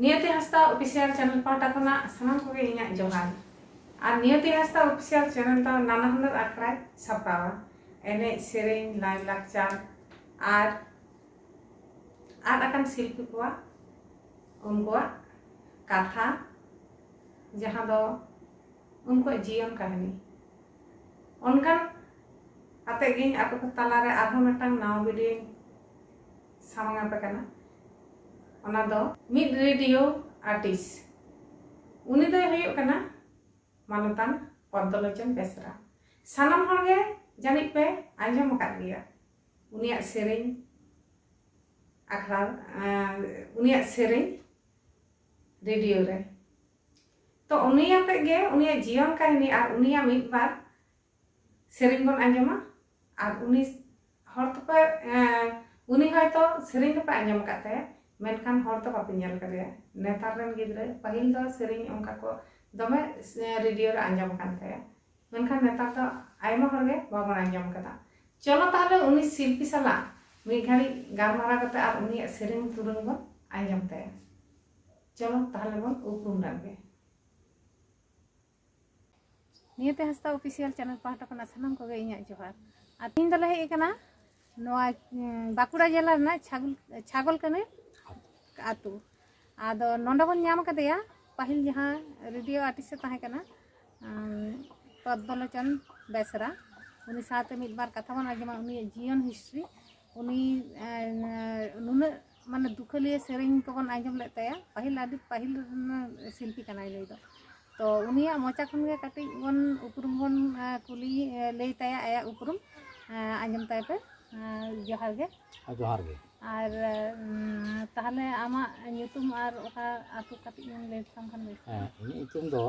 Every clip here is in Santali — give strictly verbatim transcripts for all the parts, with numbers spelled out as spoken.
ᱱᱤᱭᱚᱛᱤ ᱦᱟᱸᱥᱫᱟ ᱚᱯᱷᱤᱥᱤᱭᱟᱞ ᱪᱮᱱᱮᱞ ᱯᱟᱦᱴᱟ ᱠᱷᱚᱱᱟᱜ ᱥᱟᱱᱟᱢ ᱠᱚᱜᱮ ᱤᱧᱟᱹᱜ ᱡᱚᱦᱟᱨ᱾ ᱟᱨ ᱱᱤᱭᱚᱛᱤ ᱦᱟᱸᱥᱫᱟ ᱚᱯᱷᱤᱥᱤᱭᱟᱞ ᱪᱮᱱᱮᱞ ᱫᱚ ᱱᱟᱱᱟ ᱦᱩᱱᱟᱹᱨ ᱟᱠᱷᱲᱟᱭ ᱥᱟᱯᱲᱟᱣᱟ᱾ ᱮᱱᱮᱡ, ᱥᱮᱨᱮᱧ, ᱞᱟᱭᱼᱞᱟᱠᱪᱟᱨ ᱟᱨ ᱟᱫ ᱟᱠᱟᱱ ᱥᱤᱞᱯᱤ ᱠᱚᱣᱟᱜ, ᱩᱱᱠᱩᱣᱟᱜ ᱠᱟᱛᱷᱟ, ᱡᱟᱦᱟᱸ ᱫᱚ ᱩᱱᱠᱩᱣᱟᱜ ᱡᱤᱭᱚᱱ ᱠᱟᱹᱦᱱᱤ᱾ ᱚᱱᱠᱟᱱ ᱟᱛᱮ ᱜᱤᱧ ᱟᱯᱮ ᱠᱚ ᱛᱟᱞᱟᱨᱮ ᱟᱨᱦᱚᱸ ᱢᱤᱫᱴᱟᱝ ᱱᱟᱣᱟ ᱵᱷᱤᱰᱤᱭᱳᱧ ᱥᱟᱢᱟᱝ ᱟᱯᱮ ᱠᱟᱱᱟ᱾ ᱚᱱᱟ ᱫᱚ ᱢᱤᱫ ᱨᱮᱰᱤᱭᱳ ᱟᱨᱴᱤᱥᱴ, ᱩᱱᱤ ᱫᱚᱭ ᱦᱩᱭᱩᱜ ᱠᱟᱱᱟ ᱢᱟᱱᱚᱛᱟᱱ ᱯᱚᱫᱽᱫᱚᱞᱳᱪᱚᱱ ᱵᱮᱥᱨᱟ᱾ ᱥᱟᱱᱟᱢ ᱦᱚᱲ ᱜᱮ ᱡᱟᱹᱱᱤᱡ ᱯᱮ ᱟᱸᱡᱚᱢ ᱟᱠᱟᱫ ᱜᱮᱭᱟ ᱩᱱᱤᱭᱟᱜ ᱥᱮᱨᱮᱧ ᱟᱠᱷᱲᱟ, ᱟᱸ, ᱩᱱᱤᱭᱟᱜ ᱥᱮᱨᱮᱧ ᱨᱮᱰᱤᱭᱳ ᱨᱮ᱾ ᱛᱚ, ᱩᱱᱤ ᱟᱛᱮᱫ ᱜᱮ ᱩᱱᱤᱭᱟᱜ ᱡᱤᱭᱚᱱ ᱠᱟᱹᱦᱱᱤ ᱟᱨ ᱩᱱᱤᱭᱟᱜ ᱢᱤᱫ ᱵᱟᱨ ᱥᱮᱨᱮᱧ ᱵᱚᱱ ᱟᱸᱡᱚᱢᱟ᱾ ᱟᱨ ᱩᱱᱤ ᱦᱚᱲ ᱫᱚᱯᱮ, ᱮᱸ, ᱩᱱᱤ ᱦᱚᱭᱛᱚ ᱥᱮᱨᱮᱧ ᱫᱚᱯᱮ ᱟᱸᱡᱚᱢ ᱟᱠᱟᱫ ᱛᱟᱭᱟ, ᱢᱮᱱᱠᱷᱟᱱ ᱦᱚᱲ ᱫᱚ ᱵᱟᱯᱮ ᱧᱮᱞ ᱠᱟᱫᱮᱭᱟ᱾ ᱱᱮᱛᱟᱨ ᱨᱮᱱ ᱜᱤᱫᱽᱨᱟᱹ, ᱯᱟᱹᱦᱤᱞ ᱫᱚ ᱥᱮᱨᱮᱧ ᱚᱱᱠᱟ ᱠᱚ ᱫᱚᱢᱮ, ᱮᱸ, ᱨᱮᱰᱤᱭᱳ ᱨᱮ ᱟᱸᱡᱚᱢ ᱟᱠᱟᱱ ᱛᱟᱭᱟ, ᱢᱮᱱᱠᱷᱟᱱ ᱱᱮᱛᱟᱨ ᱫᱚ ᱟᱭᱢᱟ ᱦᱚᱲ ᱜᱮ ᱵᱟᱵᱚᱱ ᱟᱸᱡᱚᱢ ᱠᱟᱫᱟ᱾ ᱪᱚᱞᱚ ᱛᱟᱦᱞᱮ ᱩᱱᱤ ᱥᱤᱞᱯᱤ ᱥᱟᱞᱟᱜ ᱢᱤᱫ ᱜᱷᱟᱹᱲᱤᱡ ᱜᱟᱞᱢᱟᱨᱟᱣ ᱠᱟᱛᱮ ᱟᱨ ᱩᱱᱤᱭᱟᱜ ᱥᱮᱨᱮᱧ ᱛᱩᱨᱟᱹᱝ ᱵᱚᱱ ᱟᱸᱡᱚᱢ ᱛᱟᱭᱟ᱾ ᱪᱚᱞᱚ ᱛᱟᱦᱞᱮ ᱵᱚᱱ ᱩᱯᱨᱩᱢ ᱞᱮᱱ ᱜᱮ᱾ ᱱᱤᱭᱚᱛᱤ ᱦᱟᱸᱥᱫᱟ ᱚᱯᱷᱤᱥᱤᱭᱟᱞ ᱪᱮᱱᱮᱞ ᱯᱟᱦᱴᱟ ᱠᱷᱚᱱᱟᱜ ᱥᱟᱱᱟᱢ ᱠᱚᱜᱮ ᱤᱧᱟᱹᱜ ᱡᱚᱦᱟᱨ᱾ ᱟᱨ ᱛᱮᱦᱮᱧ ᱫᱚᱞᱮ ᱦᱮᱡ ᱟᱠᱟᱱᱟ ᱱᱚᱣᱟ, ᱩᱸ, ᱵᱟᱸᱠᱩᱲᱟ ᱡᱮᱞᱟ ᱨᱮᱱᱟᱜ ᱪᱷᱟᱜᱚᱞ, ᱪᱷᱟᱜᱚᱞ ᱠᱟᱹᱱᱟᱹᱭ ᱟᱹᱛᱩ᱾ ᱟᱫᱚ ᱱᱚᱰᱮ ᱵᱚᱱ ᱧᱟᱢ ᱠᱟᱫᱮᱭᱟ ᱯᱟᱹᱦᱤᱞ ᱡᱟᱦᱟᱸ ᱨᱮᱰᱤᱭᱳ ᱟᱨᱴᱤᱥᱴ ᱮ ᱛᱟᱦᱮᱸ ᱠᱟᱱᱟ, ᱩᱸ, ᱯᱚᱫᱽᱫᱚᱞᱳᱪᱚᱱ ᱵᱮᱥᱨᱟ᱾ ᱩᱱᱤ ᱥᱟᱶᱛᱮ ᱢᱤᱫ ᱵᱟᱨ ᱠᱟᱛᱷᱟ ᱵᱚᱱ ᱟᱸᱡᱚᱢᱟ, ᱩᱱᱤᱭᱟᱜ ᱡᱤᱭᱚᱱ ᱦᱤᱥᱴᱨᱤ᱾ ᱩᱱᱤ, ᱮᱸ, ᱱᱩᱱᱟᱹᱜ ᱢᱟᱱᱮ ᱫᱩᱠᱷᱟᱹᱞᱤᱭᱟᱹ ᱥᱮᱨᱮᱧ ᱠᱚᱵᱚᱱ ᱟᱸᱡᱚᱢ ᱞᱮᱫ ᱛᱟᱭᱟ, ᱯᱟᱹᱦᱤᱞ, ᱟᱹᱰᱤ ᱯᱟᱹᱦᱤᱞ ᱨᱮᱱ ᱥᱤᱞᱯᱤ ᱠᱟᱱᱟᱭ ᱱᱩᱭ ᱫᱚ᱾ ᱛᱚ ᱩᱱᱤᱭᱟᱜ ᱢᱚᱪᱟ ᱠᱷᱚᱱ ᱜᱮ ᱠᱟᱹᱴᱤᱡ ᱵᱚᱱ ᱩᱯᱨᱩᱢ ᱵᱚᱱ, ᱮᱸ, ᱠᱩᱞᱤ, ᱮᱸ, ᱞᱟᱹᱭ ᱛᱟᱭᱟ ᱟᱭᱟᱜ ᱩᱯᱨᱩᱢ᱾ ᱮᱸ, ᱟᱸᱡᱚᱢ ᱛᱟᱭ ᱯᱮ᱾ ᱮᱸ, ᱡᱚᱦᱟᱨ ᱜᱮ᱾ ᱟᱨ ᱡᱚᱦᱟᱨ ᱜᱮ᱾ ᱟᱨ, ᱩᱸ, ᱛᱟᱦᱞᱮ ᱟᱢᱟᱜ ᱧᱩᱛᱩᱢ ᱟᱨ ᱚᱠᱟ ᱟᱹᱛᱩ ᱠᱟᱹᱴᱤᱡ ᱮᱢ ᱞᱟᱹᱭ ᱞᱮᱠᱷᱟᱱ ᱵᱮᱥ ᱠᱚᱜᱼᱟ? ᱦᱮᱸ, ᱤᱧᱟᱹᱜ ᱧᱩᱛᱩᱢ ᱫᱚ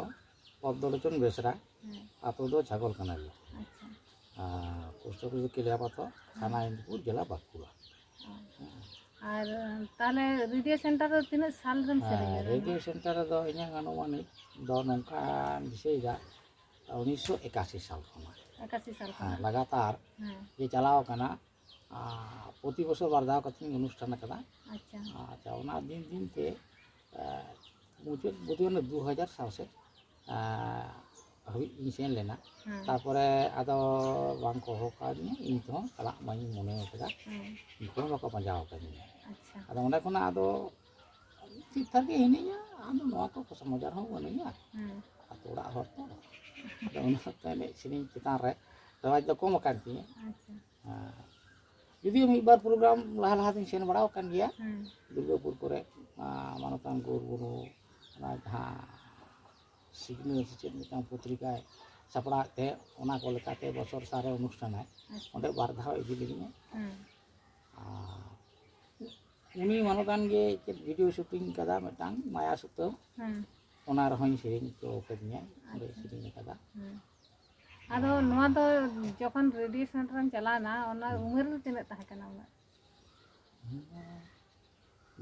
ᱯᱚᱫᱽᱫᱚᱞᱳᱪᱚᱱ ᱵᱮᱥᱨᱟ᱾ ᱦᱮᱸ᱾ ᱟᱹᱛᱩ ᱫᱚ ᱪᱷᱟᱜᱚᱞ ᱠᱟᱱᱟᱞᱮ᱾ ᱟᱪᱪᱷᱟ᱾ ᱟᱨ ᱯᱳᱥᱴ ᱚᱯᱷᱤᱥ ᱫᱚ ᱠᱮᱞᱤᱭᱟᱯᱟᱛᱷᱚᱨ, ᱛᱷᱟᱱᱟ ᱤᱱᱫᱩᱯᱩᱨ, ᱡᱮᱞᱟ ᱵᱟᱸᱠᱩᱲᱟ᱾ ᱚ᱾ ᱦᱮᱸ᱾ ᱟᱨ ᱛᱟᱦᱞᱮ ᱨᱮᱰᱤᱭᱳ ᱥᱮᱱᱴᱟᱨ ᱨᱮ ᱛᱤᱱᱟᱹᱜ ᱥᱟᱞ ᱨᱮᱢ ᱦᱮᱸ, ᱥᱮᱨᱮᱧ ᱞᱮᱫᱟ? ᱨᱮᱰᱤᱭᱳ ᱥᱮᱱᱴᱟᱨ ᱨᱮᱫᱚ ᱤᱧᱟᱹᱜ ᱟᱱᱩᱢᱟᱱᱤᱠ ᱫᱚ ᱱᱚᱝᱠᱟᱧ ᱫᱤᱥᱟᱹᱭᱮᱫᱟ, ᱩᱱᱤᱥᱥᱚ ᱮᱠᱟᱥᱤ ᱥᱟᱞ ᱠᱷᱚᱱᱟᱜ᱾ ᱮᱠᱟᱥᱤ ᱥᱟᱞ ᱦᱮᱸ, ᱠᱷᱚᱱᱟᱜ? ᱞᱟᱜᱟᱛᱟᱨ ᱦᱮᱸ᱾ ᱡᱮ ᱪᱟᱞᱟᱣ ᱟᱠᱟᱱᱟ, ᱟᱨ ᱯᱨᱚᱛᱤ ᱵᱚᱪᱷᱚᱨ ᱵᱟᱨ ᱫᱷᱟᱣ ᱠᱟᱛᱮᱧ ᱚᱱᱩᱥᱴᱷᱟᱱ ᱟᱠᱟᱫᱟ᱾ ᱟᱪᱪᱷᱟ᱾ ᱟᱪᱪᱷᱟ, ᱚᱱᱟ ᱫᱤᱱ ᱫᱤᱱ ᱛᱮ ᱟᱨ ᱢᱩᱪᱟᱹᱫ ᱵᱩᱫᱷ ᱚᱱᱟ ᱫᱩ ᱦᱟᱡᱟᱨ ᱥᱟᱞ ᱥᱮᱫ ᱟᱨ ᱦᱟᱹᱵᱤᱡ ᱤᱧ ᱥᱮᱱ ᱞᱮᱱᱟ᱾ ᱦᱮᱸ᱾ ᱛᱟᱨᱯᱚᱨᱮ ᱟᱫᱚ ᱵᱟᱝ ᱠᱚ ᱦᱚᱦᱚ ᱠᱟᱣᱫᱤᱧᱟ, ᱤᱧ ᱛᱮᱦᱚᱸ ᱪᱟᱞᱟᱜ ᱵᱟᱹᱧ ᱢᱚᱱᱮ ᱟᱠᱟᱫᱟ᱾ ᱦᱮᱸ᱾ ᱩᱱᱠᱩ ᱦᱚᱸ ᱵᱟᱠᱚ ᱯᱟᱸᱡᱟ ᱟᱠᱟᱫᱤᱧᱟ᱾ ᱟᱪᱪᱷᱟ᱾ ᱟᱫᱚ ᱚᱸᱰᱮ ᱠᱷᱚᱱᱟᱜ ᱟᱫᱚ ᱴᱷᱤᱠ ᱴᱷᱟᱠ ᱜᱮ ᱦᱤᱱᱟᱹᱧᱟ, ᱟᱫᱚ ᱱᱚᱣᱟ ᱠᱚ ᱥᱚᱢᱟᱪᱟᱨ ᱦᱚᱸ ᱵᱟᱹᱱᱩᱧᱟ᱾ ᱦᱮᱸ᱾ ᱟᱛᱳ ᱚᱲᱟᱜ ᱦᱚᱲ ᱛᱚ, ᱟᱫᱚ ᱚᱱᱟ ᱦᱚᱛᱮ ᱮᱱᱮᱡ ᱥᱮᱨᱮᱧ ᱪᱮᱛᱟᱱ ᱨᱮ ᱨᱮᱣᱟᱡᱽ ᱫᱚ ᱠᱚᱢ ᱟᱠᱟᱱ ᱛᱤᱧᱟᱹ᱾ ᱟᱪᱪᱷᱟ᱾ ᱦᱮᱸ᱾ ᱡᱩᱫᱤᱭᱳ ᱢᱤᱫ ᱵᱟᱨ ᱯᱨᱳᱜᱨᱟᱢ ᱞᱟᱦᱟ ᱞᱟᱦᱟ ᱛᱤᱧ ᱥᱮᱱ ᱵᱟᱲᱟ ᱟᱠᱟᱱ ᱜᱮᱭᱟ, ᱦᱮᱸ᱾ ᱫᱩᱨᱜᱟᱹᱯᱩᱨ ᱠᱚᱨᱮ, ᱟᱸ, ᱢᱟᱱᱚᱛᱟᱱ ᱜᱳᱨ ᱵᱩᱨᱩ, ᱚᱱᱟ ᱡᱟᱦᱟᱸ ᱥᱤᱠᱷᱱᱟᱹᱛ ᱥᱮ ᱪᱮᱫ ᱢᱤᱫᱴᱟᱝ ᱯᱚᱛᱨᱤᱠᱟᱭ ᱥᱟᱯᱲᱟᱣᱮᱫ ᱛᱟᱦᱮᱸᱫ, ᱚᱱᱟ ᱠᱚ ᱞᱮᱠᱟᱛᱮ ᱵᱚᱪᱷᱚᱨ ᱥᱟᱨᱮ ᱚᱱᱩᱥᱴᱷᱟᱱᱟᱭ, ᱟᱪᱪᱷᱟ᱾ ᱚᱸᱰᱮ ᱵᱟᱨ ᱫᱷᱟᱣ ᱤᱫᱤ ᱞᱤᱫᱤᱧᱟ᱾ ᱦᱮᱸ᱾ ᱟᱨ ᱩᱱᱤ ᱢᱟᱱᱚᱛᱟᱱ ᱜᱮ ᱪᱮᱫ ᱵᱷᱤᱰᱤᱭᱳ ᱥᱩᱴᱤᱝ ᱠᱟᱫᱟ ᱢᱤᱫᱴᱟᱝ ᱢᱟᱭᱟ ᱥᱩᱛᱟᱹᱢ, ᱦᱮᱸ᱾ ᱚᱱᱟ ᱨᱮᱦᱚᱸᱧ ᱥᱮᱨᱮᱧ ᱦᱚᱪᱚ ᱠᱟᱫᱤᱧᱟ, ᱚᱸᱰᱮ ᱟᱪᱪᱷᱟ᱾ ᱥᱮᱨᱮᱧ ᱟᱠᱟᱫᱟ᱾ ᱦᱮᱸ᱾ ᱟᱫᱚ ᱱᱚᱣᱟ ᱫᱚ ᱡᱚᱠᱷᱚᱱ ᱨᱮᱰᱤᱭᱳ ᱥᱮᱱᱴᱟᱨ ᱮᱢ ᱪᱟᱞᱟᱣᱱᱟ, ᱚᱱᱟ ᱦᱮᱸ᱾ ᱩᱢᱮᱨ ᱫᱚ ᱛᱤᱱᱟᱹᱜ ᱛᱟᱦᱮᱸ ᱠᱟᱱᱟ ᱩᱱᱟᱹᱜ?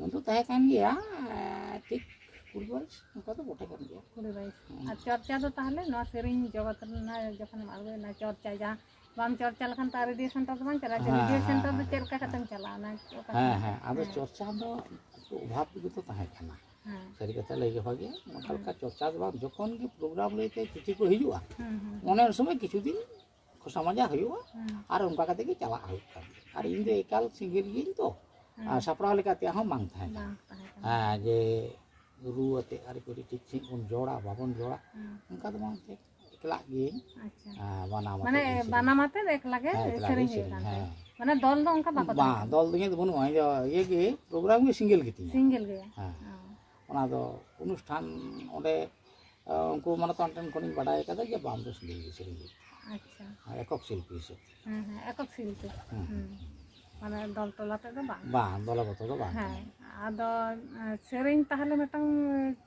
ᱩᱱ ᱫᱚ ᱛᱟᱦᱮᱸ ᱠᱟᱱ ᱜᱮᱭᱟ, ᱮᱸ, ᱴᱷᱤᱠ ᱠᱩᱲᱤ ᱵᱟᱭᱤᱥ ᱚᱱᱠᱟ ᱫᱚ ᱵᱚᱴᱷᱮ ᱠᱟᱱ ᱜᱮᱭᱟ᱾ ᱠᱩᱲᱤ ᱵᱟᱭᱤᱥ᱾ ᱦᱮᱸ᱾ ᱟᱨ ᱪᱚᱨᱪᱟ ᱫᱚ ᱛᱟᱦᱚᱞᱮ ᱱᱚᱣᱟ ᱥᱮᱨᱮᱧ ᱡᱚᱜᱚᱛ ᱨᱮᱱᱟᱜ ᱡᱚᱠᱷᱚᱱᱮᱢ ᱟᱬᱜᱚᱭᱮᱱᱟ, ᱪᱚᱨᱪᱟ ᱡᱟᱦᱟᱸ ᱵᱟᱢ ᱪᱚᱨᱪᱟ ᱞᱮᱠᱷᱟᱱ ᱛᱚ ᱟᱨ ᱨᱮᱰᱤᱭᱳ ᱥᱮᱱᱴᱟᱨ ᱫᱚ ᱵᱟᱝ ᱪᱟᱞᱟᱜᱼᱟ, ᱡᱮ ᱦᱮᱸ, ᱨᱮᱰᱤᱭᱳ ᱦᱮᱸ, ᱥᱮᱱᱴᱟᱨ ᱫᱚ ᱦᱮᱸ, ᱪᱮᱫ ᱞᱮᱠᱟ ᱦᱮᱸ᱾ ᱠᱟᱛᱮᱢ ᱪᱟᱞᱟᱜᱼᱟ, ᱚᱱᱟ ᱚᱠᱟ ᱦᱮᱸ, ᱠᱷᱚᱱ? ᱦᱮᱸ, ᱟᱫᱚ ᱪᱚᱨᱪᱟ ᱫᱚ ᱮᱠᱴᱩ ᱚᱵᱷᱟᱵ ᱛᱮᱜᱮ ᱛᱚ ᱛᱟᱦᱮᱸ ᱠᱟᱱᱟ᱾ ᱦᱮᱸ᱾ ᱥᱟᱹᱨᱤ ᱠᱟᱛᱷᱟ ᱞᱟᱹᱭ ᱜᱮ ᱵᱷᱟᱜᱮ, ᱚᱱᱠᱟ ᱦᱮᱸ᱾ ᱞᱮᱠᱟ ᱪᱚᱨᱪᱟ ᱫᱚ ᱵᱟᱝ, ᱡᱚᱠᱷᱚᱱ ᱜᱮ ᱯᱨᱳᱜᱨᱟᱢ ᱞᱟᱹᱭᱛᱮ ᱪᱤᱴᱷᱤ ᱠᱚ ᱦᱤᱡᱩᱜᱼᱟ, ᱦᱮᱸ, ᱦᱮᱸ᱾ ᱚᱱᱮ ᱩᱱ ᱥᱚᱢᱚᱭ ᱠᱤᱪᱷᱩ ᱫᱤᱱ ᱠᱷᱚᱥᱟ ᱢᱟᱡᱟ ᱦᱩᱭᱩᱜᱼᱟ, ᱦᱮᱸ᱾ ᱟᱨ ᱚᱱᱠᱟ ᱠᱟᱛᱮ ᱜᱮ ᱪᱟᱞᱟᱜ ᱦᱩᱭᱩᱜ ᱠᱟᱱ ᱛᱟᱦᱮᱸᱫ᱾ ᱟᱨ ᱤᱧ ᱫᱚ ᱮᱠᱟᱞ ᱥᱤᱸᱜᱮᱞ ᱜᱤᱭᱟᱹᱧ ᱛᱚ, ᱦᱮᱸ᱾ ᱟᱨ ᱥᱟᱯᱲᱟᱣ ᱞᱮᱠᱟ ᱛᱮᱭᱟᱜ ᱦᱚᱸ ᱵᱟᱝ ᱛᱟᱦᱮᱸ ᱠᱟᱱᱟ᱾ ᱵᱟᱝ ᱛᱟᱦᱮᱸ ᱠᱟᱱᱟ᱾ ᱦᱮᱸ, ᱡᱮ ᱨᱩ ᱟᱛᱮ ᱟᱨ ᱠᱟᱹᱴᱤᱡ ᱴᱷᱤᱠ ᱥᱟᱺᱦᱤᱡ ᱵᱚᱱ ᱡᱚᱲᱟ, ᱵᱟᱵᱚᱱ ᱡᱚᱲᱟ, ᱦᱮᱸ᱾ ᱚᱱᱠᱟ ᱫᱚ ᱵᱟᱝ ᱛᱟᱦᱮᱸ ᱠᱟᱱᱟ᱾ ᱮᱠᱞᱟᱜ ᱜᱤᱭᱟᱹᱧ᱾ ᱟᱪᱪᱷᱟ᱾ ᱦᱮᱸ, ᱵᱟᱱᱟᱢ ᱟᱛᱮ ᱢᱟᱱᱮ ᱜᱤᱧ ᱥᱮᱨᱮᱧ᱾ ᱵᱟᱱᱟᱢ ᱟᱛᱮ ᱮᱠᱞᱟ ᱜᱮ ᱦᱮᱸ, ᱮᱠᱞᱟ ᱥᱮᱨᱮᱧ ᱜᱤᱧ ᱦᱩᱭᱩᱜ ᱥᱮᱨᱮᱧ, ᱠᱟᱱ ᱦᱮᱸ᱾ ᱛᱟᱦᱮᱸᱫ᱾ ᱢᱟᱱᱮ ᱫᱚᱞ ᱫᱚ ᱚᱱᱠᱟ ᱵᱟᱠᱚ ᱛᱟᱦᱮᱸ ᱵᱟᱝ, ᱠᱟᱱᱟ? ᱫᱚᱞ ᱫᱚ ᱤᱧᱟᱹᱜ ᱫᱚ ᱵᱟᱹᱱᱩᱜᱼᱟ, ᱤᱧ ᱫᱚ ᱤᱭᱟᱹ ᱜᱮ, ᱯᱨᱳᱜᱨᱟᱢ ᱜᱮ ᱥᱤᱸᱜᱮᱞ ᱜᱮᱛᱤᱧᱟ᱾ ᱥᱤᱸᱜᱮᱞ ᱜᱮ? ᱦᱮᱸ᱾ ᱚ᱾ ᱚᱱᱟ ᱫᱚ ᱚᱱᱩᱥᱴᱷᱟᱱ ᱚᱸᱰᱮ, ᱟᱸ, ᱩᱱᱠᱩ ᱢᱟᱱᱚᱛᱟᱱ ᱴᱷᱮᱱ ᱠᱷᱚᱱᱤᱧ ᱵᱟᱰᱟᱭ ᱟᱠᱟᱫᱟ ᱡᱮ ᱵᱟᱢ ᱫᱚ ᱥᱤᱸᱜᱮᱞ ᱜᱮ ᱥᱮᱨᱮᱧ ᱦᱩᱭᱩᱜᱼᱟ᱾ ᱟᱪᱪᱷᱟ᱾ ᱟᱨ ᱮᱠᱚᱠ ᱥᱤᱞᱯᱤ ᱦᱤᱥᱟᱹᱵ ᱛᱮ᱾ ᱦᱮᱸ, ᱦᱮᱸ, ᱮᱠᱚᱠ ᱥᱤᱞᱯᱤ᱾ ᱦᱮᱸ᱾ ᱦᱮᱸ᱾ ᱢᱟᱱᱮ ᱫᱚᱞ ᱴᱚᱞᱟ ᱛᱮᱫᱚ ᱵᱟᱝ? ᱵᱟᱝ, ᱫᱚᱞᱚᱜᱚᱛᱚ ᱫᱚ ᱵᱟᱝ᱾ ᱦᱮᱸ᱾ ᱟᱫᱚ, ᱮᱸ, ᱥᱮᱨᱮᱧ ᱛᱟᱦᱞᱮ ᱢᱤᱫᱴᱟᱝ,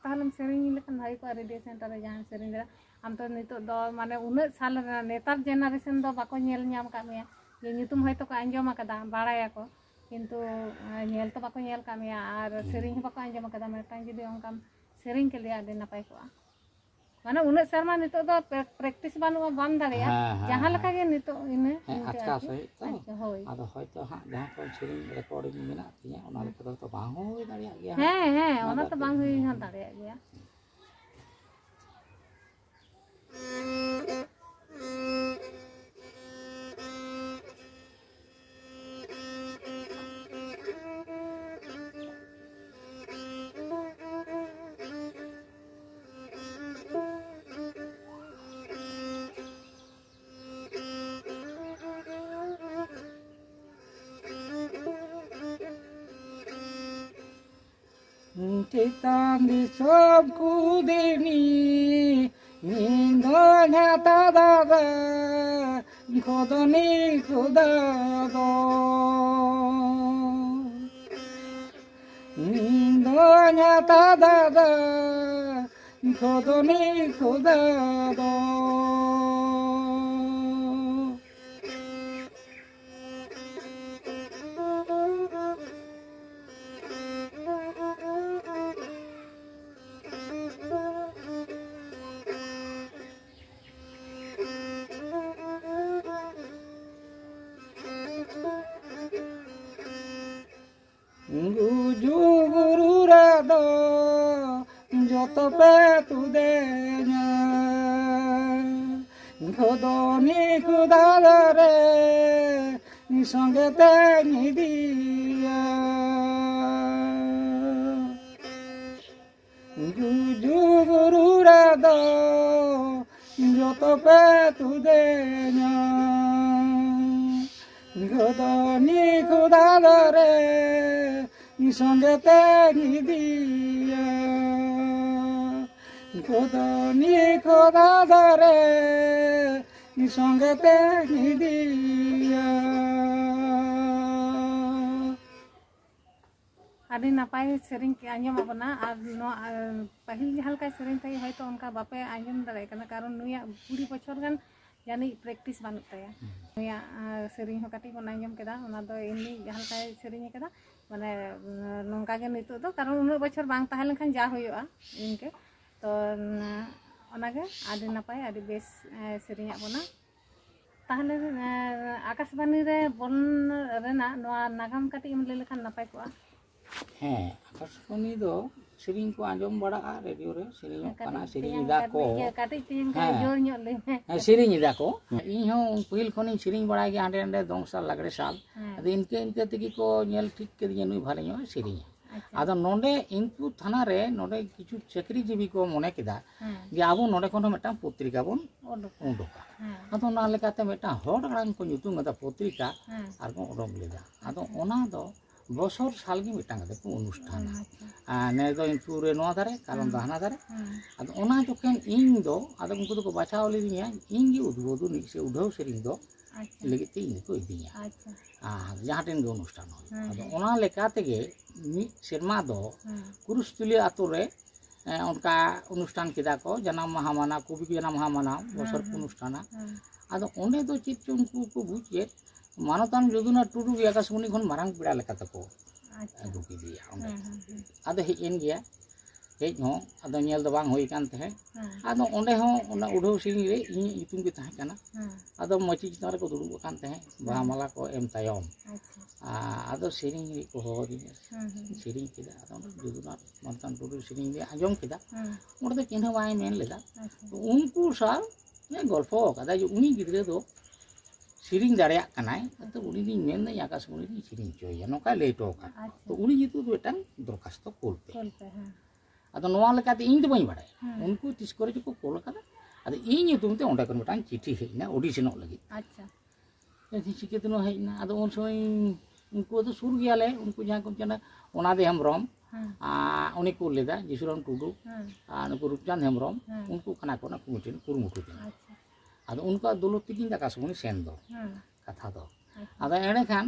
ᱛᱟᱦᱞᱮᱢ ᱥᱮᱨᱮᱧ ᱞᱮᱠᱷᱟᱱ ᱵᱷᱟᱜᱮ ᱠᱚᱜᱼᱟ, ᱨᱮᱰᱤᱭᱳ ᱥᱮᱱᱴᱟᱨ ᱨᱮ ᱡᱟᱦᱟᱸᱭ ᱥᱮᱨᱮᱧ ᱫᱟᱲᱮᱭᱟᱜᱼᱟ᱾ ᱟᱢ ᱛᱚ ᱱᱤᱛᱚᱜ ᱫᱚ ᱢᱟᱱᱮ ᱩᱱᱟᱹᱜ ᱥᱟᱞ ᱨᱮᱱᱟᱜ ᱱᱮᱛᱟᱨ ᱡᱮᱱᱟᱨᱮᱥᱚᱱ ᱫᱚ ᱵᱟᱠᱚ ᱧᱮᱞ ᱧᱟᱢ ᱟᱠᱟᱫ ᱢᱮᱭᱟ, ᱡᱮ ᱧᱩᱛᱩᱢ ᱦᱚᱭᱛᱳ ᱠᱚ ᱟᱸᱡᱚᱢ ᱟᱠᱟᱫᱟ, ᱵᱟᱲᱟᱭᱟᱠᱚ, ᱠᱤᱱᱛᱩ, ᱮᱸ, ᱧᱮᱞ ᱛᱚ ᱵᱟᱠᱚ ᱧᱮᱞ ᱟᱠᱟᱫ ᱢᱮᱭᱟ ᱟᱨ ᱥᱮᱨᱮᱧ ᱦᱚᱸ ᱵᱟᱠᱚ ᱟᱸᱡᱚᱢ ᱟᱠᱟᱫᱟ᱾ ᱢᱤᱫᱴᱟᱝ ᱡᱩᱫᱤ ᱚᱱᱠᱟᱢ ᱥᱮᱨᱮᱧ ᱠᱮᱞᱮᱭᱟ, ᱟᱹᱰᱤ ᱱᱟᱯᱟᱭ ᱠᱚᱜᱼᱟ᱾ ᱢᱟᱱᱮ ᱩᱱᱟᱹᱜ ᱥᱮᱨᱢᱟ ᱱᱤᱛᱚᱜ ᱫᱚ ᱯᱨᱮ- ᱯᱨᱮᱠᱴᱤᱥ ᱵᱟᱹᱱᱩᱜᱼᱟ, ᱵᱟᱢ ᱫᱟᱲᱮᱭᱟᱜᱼᱟ᱾ ᱦᱮᱸ, ᱦᱮᱸ, ᱡᱟᱦᱟᱸ ᱦᱮᱸ᱾ ᱞᱮᱠᱟ ᱜᱮ ᱱᱤᱛᱚᱜ ᱤᱱᱟᱹ ᱦᱮᱸ, ᱤᱱᱠᱟᱹ ᱟᱪᱠᱟ ᱟᱨᱠᱤ᱾ ᱥᱟᱺᱦᱤᱡ ᱛᱚ᱾ ᱟᱪᱪᱷᱟ, ᱦᱳᱭ᱾ ᱟᱫᱚ ᱦᱚᱭᱛᱚ ᱦᱟᱸᱜ ᱡᱟᱦᱟᱸ ᱠᱚ ᱥᱮᱨᱮᱧ ᱨᱮᱠᱚᱨᱰᱤᱝ ᱢᱮᱱᱟᱜ ᱛᱤᱧᱟᱹ, ᱚᱱᱟ ᱦᱮᱸ᱾ ᱞᱮᱠᱟ ᱛᱮᱫᱚ ᱵᱟᱝ ᱦᱩᱭ ᱫᱟᱲᱮᱭᱟᱜ ᱜᱮᱭᱟ ᱦᱟᱸᱜ᱾ ᱦᱮᱸ, ᱦᱮᱸ, ᱚᱱᱟ ᱚᱱᱟ ᱫᱚ ᱛᱚ ᱟᱨᱠᱤ᱾ ᱵᱟᱝ ᱦᱩᱭ ᱦᱚᱸ ᱫᱟᱲᱮᱭᱟᱜ ᱜᱮᱭᱟ᱾ ᱪᱮᱛᱟᱱ ᱫᱤᱥᱚᱢ ᱠᱩᱫᱤᱱᱤ, ᱤᱧ ᱫᱚ ᱧᱟᱛᱟ ᱫᱟᱫᱟ, ᱠᱷᱚᱫᱚᱱᱤ ᱠᱷᱚᱫᱟ ᱫᱚ᱾ ᱤᱧ ᱫᱚ ᱧᱟᱛᱟ ᱫᱟᱫᱟ, ᱠᱷᱚᱫᱚᱱᱤ ᱠᱷᱚᱫᱟ ᱫᱚ᱾ ᱜᱩᱡᱩ ᱜᱩᱨᱩ ᱨᱮᱫᱚ ᱡᱚᱛᱚ ᱯᱮ ᱛᱩᱫᱮᱧᱟ, ᱠᱷᱚᱫᱚᱱᱤ ᱠᱷᱚᱫᱟ ᱫᱟᱨᱮ ᱥᱚᱸᱜᱮ ᱛᱮᱧ ᱤᱫᱤᱭᱟ᱾ ᱜᱩᱡᱩ ᱜᱩᱨᱩ ᱨᱮᱫᱚ ᱡᱚᱛᱚ ᱯᱮ ᱛᱩᱫᱮᱧᱟ, ᱠᱷᱚᱫᱚᱱᱤ ᱠᱷᱚᱫᱟ ᱫᱟᱨᱮ ᱥᱚᱸᱜᱮ ᱛᱮᱧ ᱤᱫᱤᱭᱟ, ᱠᱷᱚᱫᱚᱱᱤ ᱠᱷᱚᱫᱟ ᱫᱟᱨᱮ ᱥᱚᱸᱜᱮ ᱛᱮᱧ ᱤᱫᱤᱭᱟ᱾ ᱟᱹᱰᱤ ᱱᱟᱯᱟᱭ ᱥᱮᱨᱮᱧ ᱠᱮ-, ᱟᱸᱡᱚᱢᱟᱜ ᱵᱚᱱᱟ᱾ ᱟᱨ ᱱᱚᱣᱟ, ᱟᱨ ᱯᱟᱹᱦᱤᱞ ᱡᱟᱦᱟᱸ ᱞᱮᱠᱟᱭ ᱥᱮᱨᱮᱧ ᱛᱟᱦᱮᱸᱫ, ᱦᱚᱭᱛᱳ ᱚᱱᱠᱟ ᱵᱟᱯᱮ ᱟᱸᱡᱚᱢ ᱫᱟᱲᱮᱭᱟᱜ ᱠᱟᱱᱟ, ᱠᱟᱨᱚᱱ ᱱᱩᱭᱟᱜ ᱠᱩᱲᱤ ᱵᱚᱪᱷᱚᱨ ᱜᱟᱱ ᱡᱟᱹᱱᱤᱡ ᱯᱨᱮᱠᱴᱤᱥ ᱵᱟᱹᱱᱩᱜ ᱛᱟᱭᱟ᱾ ᱱᱩᱭᱟᱜ, ᱟᱨ ᱥᱮᱨᱮᱧ ᱦᱚᱸ ᱠᱟᱹᱴᱤᱡ ᱵᱚᱱ ᱟᱸᱡᱚᱢ ᱠᱮᱫᱟ, ᱚᱱᱟ ᱫᱚ ᱮᱢᱱᱤ ᱡᱟᱦᱟᱸ ᱞᱮᱠᱟᱭ ᱥᱮᱨᱮᱧ ᱠᱟᱫᱟ, ᱢᱟᱱᱮ, ᱱᱚᱝᱠᱟ ᱜᱮ ᱱᱤᱛᱚᱜ ᱫᱚ, ᱠᱟᱨᱚᱱ ᱩᱱᱟᱹᱜ ᱵᱚᱪᱷᱚᱨ ᱵᱟᱝ ᱛᱟᱦᱮᱸ ᱞᱮᱱᱠᱷᱟᱱ ᱡᱟ ᱦᱩᱭᱩᱜᱼᱟ ᱤᱱᱠᱟᱹ᱾ ᱛᱚ, ᱱᱟ-, ᱚᱱᱟᱜᱮ ᱟᱹᱰᱤ ᱱᱟᱯᱟᱭ, ᱟᱹᱰᱤ ᱵᱮᱥ ᱮ, ᱥᱮᱨᱮᱧᱟᱜ ᱵᱚᱱᱟ᱾ ᱛᱟᱦᱚᱞᱮ ᱮ, ᱟᱠᱟᱥᱵᱟᱱᱤ ᱨᱮ ᱵᱚᱞᱚᱱ ᱨᱮᱱᱟᱜ ᱱᱚᱣᱟ ᱱᱟᱜᱟᱢ ᱠᱟᱹᱴᱤᱡ ᱮᱢ ᱞᱟᱹᱭ ᱞᱮᱠᱷᱟᱱ ᱱᱟᱯᱟᱭ ᱠᱚᱜᱼᱟ᱾ ᱦᱮᱸ, ᱟᱠᱟᱥᱵᱟᱱᱤ ᱫᱚ ᱥᱮᱨᱮᱧ ᱠᱚ ᱟᱸᱡᱚᱢ ᱵᱟᱲᱟᱜᱼᱟ ᱨᱮᱰᱤᱭᱳ ᱨᱮ, ᱥᱮᱨᱮᱧᱚᱜ ᱠᱟᱱᱟ, ᱠᱟᱹᱴᱤᱡ ᱥᱮᱨᱮᱧ ᱛᱮᱭᱟᱝ ᱮᱫᱟ ᱠᱟᱹᱴᱤᱡ, ᱠᱚ᱾ ᱤᱭᱟᱹ, ᱠᱟᱹᱴᱤᱡ ᱛᱮᱭᱟᱝ ᱠᱟᱹᱴᱤᱡ ᱦᱮᱸ᱾ ᱡᱳᱨ ᱧᱚᱜ ᱞᱟᱹᱭ ᱢᱮ᱾ ᱦᱮᱸ, ᱥᱮᱨᱮᱧ ᱮᱫᱟ ᱠᱚ᱾ ᱤᱧ ᱦᱚᱸ ᱯᱟᱹᱦᱤᱞ ᱠᱷᱚᱱᱤᱧ ᱥᱮᱨᱮᱧ ᱵᱟᱲᱟᱭ ᱜᱮᱭᱟ ᱦᱟᱸᱰᱮ ᱱᱟᱰᱮ, ᱫᱚᱝ ᱥᱟᱞ, ᱞᱟᱜᱽᱲᱮ ᱥᱟᱞ᱾ ᱦᱮᱸ᱾ ᱟᱫᱚ ᱤᱱᱠᱟᱹ ᱤᱱᱠᱟᱹ ᱛᱮᱜᱮ ᱠᱚ ᱧᱮᱞ ᱴᱷᱤᱠ ᱠᱮᱫᱤᱧᱟ, ᱱᱩᱭ ᱵᱷᱟᱞᱮ ᱧᱚᱜ ᱮ ᱥᱮᱨᱮᱧᱟ᱾ ᱟᱪᱪᱷᱟ᱾ ᱟᱫᱚ ᱱᱚᱰᱮ ᱤᱱᱠᱩ ᱛᱷᱟᱱᱟ ᱨᱮ ᱱᱚᱰᱮ ᱠᱤᱪᱷᱩ ᱪᱟᱹᱠᱨᱤᱡᱤᱵᱤ ᱠᱚ ᱢᱚᱱᱮ ᱠᱮᱫᱟ ᱦᱮᱸ᱾ ᱡᱮ ᱟᱵᱚ ᱱᱚᱰᱮ ᱠᱷᱚᱱ ᱦᱚᱸ ᱢᱤᱫᱴᱟᱝ ᱯᱚᱛᱨᱤᱠᱟ ᱵᱚᱱ ᱩᱰᱩᱠᱟ᱾ ᱩᱰᱩᱠᱟ᱾ ᱦᱮᱸ᱾ ᱟᱫᱚ ᱚᱱᱟ ᱞᱮᱠᱟᱛᱮ ᱢᱤᱫᱴᱟᱝ ᱦᱚᱲ ᱟᱲᱟᱝ ᱠᱚ ᱧᱩᱛᱩᱢ ᱠᱟᱫᱟ ᱯᱚᱛᱨᱤᱠᱟ ᱦᱮᱸ᱾ ᱟᱨ ᱠᱚ ᱩᱰᱩᱠ ᱞᱮᱫᱟ᱾ ᱟᱫᱚ ᱟᱪᱪᱷᱟ᱾ ᱚᱱᱟ ᱫᱚ ᱵᱚᱥᱚᱨ ᱥᱟᱞ ᱜᱮ ᱢᱤᱫᱴᱟᱝ ᱠᱟᱛᱮ ᱠᱚ ᱚᱱᱩᱥᱴᱷᱟᱱᱟ᱾ ᱟᱪᱪᱷᱟ᱾ ᱟᱨ ᱱᱮᱥ ᱫᱚ ᱤᱱᱠᱩ ᱨᱮ ᱱᱚᱣᱟ ᱫᱷᱟᱨᱮ, ᱠᱟᱨᱚᱱ ᱦᱮᱸ᱾ ᱫᱚ ᱦᱟᱱᱟ ᱫᱷᱟᱨᱮ᱾ ᱦᱮᱸ᱾ ᱟᱫᱚ ᱚᱱᱟ ᱡᱚᱠᱷᱚᱱ ᱤᱧ ᱫᱚ, ᱟᱫᱚ ᱩᱱᱠᱩ ᱫᱚᱠᱚ ᱵᱟᱪᱷᱟᱣ ᱞᱤᱫᱤᱧᱟ, ᱤᱧ ᱜᱮ ᱩᱫᱽᱵᱳᱫᱷᱚᱱᱤᱡ ᱥᱮ ᱩᱰᱷᱟᱹᱣ ᱥᱮᱨᱮᱧ ᱫᱚ ᱟᱪᱪᱷᱟ᱾ ᱞᱟᱹᱜᱤᱫ ᱛᱮ ᱤᱧ ᱜᱮᱠᱚ ᱤᱫᱤᱧᱟ᱾ ᱟᱪᱪᱷᱟ᱾ ᱟᱨ ᱡᱟᱦᱟᱸ ᱴᱷᱮᱱ ᱜᱮ ᱚᱱᱩᱥᱴᱷᱟᱱ ᱦᱩᱭᱩᱜ᱾ ᱦᱮᱸ, ᱟᱫᱚ ᱦᱮᱸ᱾ ᱚᱱᱟ ᱞᱮᱠᱟ ᱛᱮᱜᱮ ᱢᱤᱫ ᱥᱮᱨᱢᱟ ᱫᱚ ᱦᱮᱸ᱾ ᱠᱩᱨᱩᱥᱛᱩᱞᱤ ᱟᱛᱳ ᱨᱮ, ᱮ, ᱚᱱᱠᱟ ᱚᱱᱩᱥᱴᱷᱟᱱ ᱠᱮᱫᱟ ᱠᱚ, ᱡᱟᱱᱟᱢ ᱢᱟᱦᱟ ᱢᱟᱱᱟᱣ, ᱠᱚᱵᱤ ᱠᱚ ᱡᱟᱱᱟᱢ ᱢᱟᱦᱟ ᱢᱟᱱᱟᱣ, ᱦᱮᱸ, ᱵᱚᱥᱚᱨ ᱠᱚ ᱦᱮᱸ᱾ ᱚᱱᱩᱥᱴᱷᱟᱱᱟ᱾ ᱦᱮᱸ᱾ ᱟᱫᱚ ᱚᱸᱰᱮ ᱫᱚ ᱪᱮᱫ ᱪᱚ ᱩᱱᱠᱩ ᱠᱚ ᱵᱩᱡᱽ ᱠᱮᱫ, ᱢᱟᱱᱚᱛᱟᱱ ᱡᱚᱫᱩᱱᱟᱛᱷ ᱴᱩᱰᱩ ᱜᱮ ᱟᱠᱟᱥᱵᱟᱱᱤ ᱠᱷᱚᱱ ᱢᱟᱨᱟᱝ ᱯᱮᱲᱟ ᱞᱮᱠᱟ ᱛᱮᱠᱚ ᱟᱪᱪᱷᱟ᱾ ᱟᱹᱜᱩ ᱠᱮᱫᱮᱭᱟ ᱚᱸᱰᱮ᱾ ᱦᱮᱸ, ᱦᱮᱸ, ᱦᱮᱸ᱾ ᱟᱫᱚ ᱦᱮᱡ ᱮᱱ ᱜᱮᱭᱟ, ᱦᱮᱡ ᱦᱚᱸ ᱟᱫᱚ ᱧᱮᱞ ᱫᱚ ᱵᱟᱝ ᱦᱩᱭ ᱟᱠᱟᱱ ᱛᱟᱦᱮᱸᱫ᱾ ᱦᱮᱸ᱾ ᱟᱫᱚ ᱚᱸᱰᱮ ᱦᱚᱸ ᱚᱱᱟ ᱩᱰᱷᱟᱹᱣ ᱥᱮᱨᱮᱧ ᱨᱮ ᱤᱧᱟᱹᱜ ᱧᱩᱛᱩᱢ ᱜᱮ ᱛᱟᱦᱮᱸ ᱠᱟᱱᱟ᱾ ᱦᱮᱸ᱾ ᱟᱫᱚ ᱢᱟᱹᱪᱤ ᱪᱮᱛᱟᱱ ᱨᱮᱠᱚ ᱫᱩᱲᱩᱵ ᱟᱠᱟᱱ ᱛᱟᱦᱮᱸᱫ, ᱵᱟᱦᱟ ᱦᱮᱸ᱾ ᱢᱟᱞᱟ ᱠᱚ ᱮᱢ ᱛᱟᱭᱚᱢ᱾ ᱟᱪᱪᱷᱟ᱾ ᱟ-, ᱟᱫᱚ ᱥᱮᱨᱮᱧ ᱞᱟᱹᱜᱤᱫ ᱠᱚ ᱦᱚᱦᱚ ᱟᱹᱫᱤᱧᱟ᱾ ᱦᱮᱸ, ᱦᱮᱸ᱾ ᱥᱮᱨᱮᱧ ᱠᱮᱫᱟ᱾ ᱟᱫᱚ ᱚᱸᱰᱮ ᱡᱚᱫᱩᱱᱟᱛᱷ ᱢᱟᱱᱚᱛᱟᱱ ᱴᱩᱰᱩ ᱥᱮᱨᱮᱧ ᱞᱮ ᱟᱸᱡᱚᱢ ᱠᱮᱫᱟ᱾ ᱦᱮᱸ᱾ ᱚᱸᱰᱮ ᱫᱚ ᱪᱮᱫ ᱦᱚᱸ ᱵᱟᱭ ᱢᱮᱱ ᱞᱮᱫᱟ᱾ ᱟᱪᱪᱷᱟ᱾ ᱛᱚ ᱩᱱᱠᱩ ᱥᱟᱶ ᱮ ᱜᱚᱞᱯᱷᱚ ᱟᱠᱟᱫᱟ ᱡᱮ ᱩᱱᱤ ᱜᱤᱫᱽᱨᱟᱹ ᱫᱚ ᱥᱮᱨᱮᱧ ᱫᱟᱲᱮᱭᱟᱜ ᱠᱟᱱᱟᱭ, ᱛᱚ ᱩᱱᱤ ᱫᱚᱧ ᱢᱮᱱᱫᱟᱹᱧ ᱟᱠᱟᱥᱵᱟᱱᱤ ᱨᱤᱧ ᱥᱮᱨᱮᱧ ᱦᱚᱪᱚᱭᱮᱭᱟ, ᱱᱚᱝᱠᱟᱭ ᱞᱟᱹᱭ ᱦᱚᱴᱚ ᱟᱠᱟᱫ᱾ ᱟᱪᱪᱷᱟ᱾ ᱛᱚ ᱩᱱᱤ ᱧᱩᱛᱩᱢ ᱫᱚ ᱢᱤᱫᱴᱟᱝ ᱫᱚᱨᱠᱷᱟᱥᱛᱚ ᱠᱳᱞ ᱯᱮ᱾ ᱠᱳᱞ ᱯᱮ, ᱦᱮᱸ᱾ ᱟᱫᱚ ᱱᱚᱣᱟ ᱞᱮᱠᱟᱛᱮ ᱤᱧ ᱫᱚ ᱵᱟᱹᱧ ᱵᱟᱲᱟᱭᱟ᱾ ᱦᱮᱸ᱾ ᱩᱱᱠᱩ ᱛᱤᱥ ᱠᱚᱨᱮ ᱪᱚᱠᱚ ᱠᱳᱞ ᱟᱠᱟᱫᱟ᱾ ᱟᱫᱚ ᱤᱧ ᱧᱩᱛᱩᱢ ᱛᱮ ᱚᱸᱰᱮ ᱠᱷᱚᱱ ᱢᱤᱫᱴᱟᱝ ᱪᱤᱴᱷᱤ ᱦᱮᱡ ᱮᱱᱟ ᱚᱰᱤᱥᱚᱱᱚᱜ ᱞᱟᱹᱜᱤᱫ᱾ ᱟᱪᱪᱷᱟ᱾ ᱟᱫᱚ ᱪᱤᱠᱟᱹᱛᱮ ᱱᱚᱣᱟ ᱦᱮᱡ ᱮᱱᱟ? ᱟᱫᱚ ᱩᱱ ᱥᱚᱢᱚᱭ ᱩᱱᱠᱩ ᱫᱚ ᱥᱩᱨ ᱜᱮᱭᱟᱞᱮ, ᱩᱱᱠᱩ ᱡᱟᱦᱟᱸ ᱠᱚ ᱢᱮᱱᱟ ᱚᱱᱟᱫᱮ ᱦᱮᱢᱵᱨᱚᱢ, ᱦᱮᱸ᱾ ᱟᱨ ᱩᱱᱤ ᱠᱩᱞ ᱞᱮᱫᱟ, ᱡᱤᱥᱩᱨᱟᱢ ᱴᱩᱰᱩ, ᱦᱮᱸ᱾ ᱟᱨ ᱱᱩᱠᱩ ᱨᱩᱯᱪᱟᱸᱫᱽ ᱦᱮᱢᱵᱨᱚᱢ, ᱦᱮᱸ᱾ ᱩᱱᱠᱩ ᱠᱟᱱᱟ ᱠᱚ ᱚᱱᱟ ᱠᱚᱢᱤᱴᱤ ᱨᱮᱱ ᱠᱩᱨᱩᱢᱩᱴᱩ ᱛᱮ᱾ ᱟᱪᱪᱷᱟ᱾ ᱟᱫᱚ ᱩᱱᱠᱩᱣᱟᱜ ᱫᱩᱞᱟᱹᱲ ᱛᱮᱜᱮ ᱤᱧ ᱫᱚ ᱟᱠᱟᱥᱵᱟᱱᱤ ᱥᱮᱱ ᱫᱚ ᱦᱮᱸ᱾ ᱠᱟᱛᱷᱟ ᱫᱚ᱾ ᱟᱪᱪᱷᱟ᱾ ᱟᱫᱚ ᱮᱸᱰᱮᱠᱷᱟᱱ,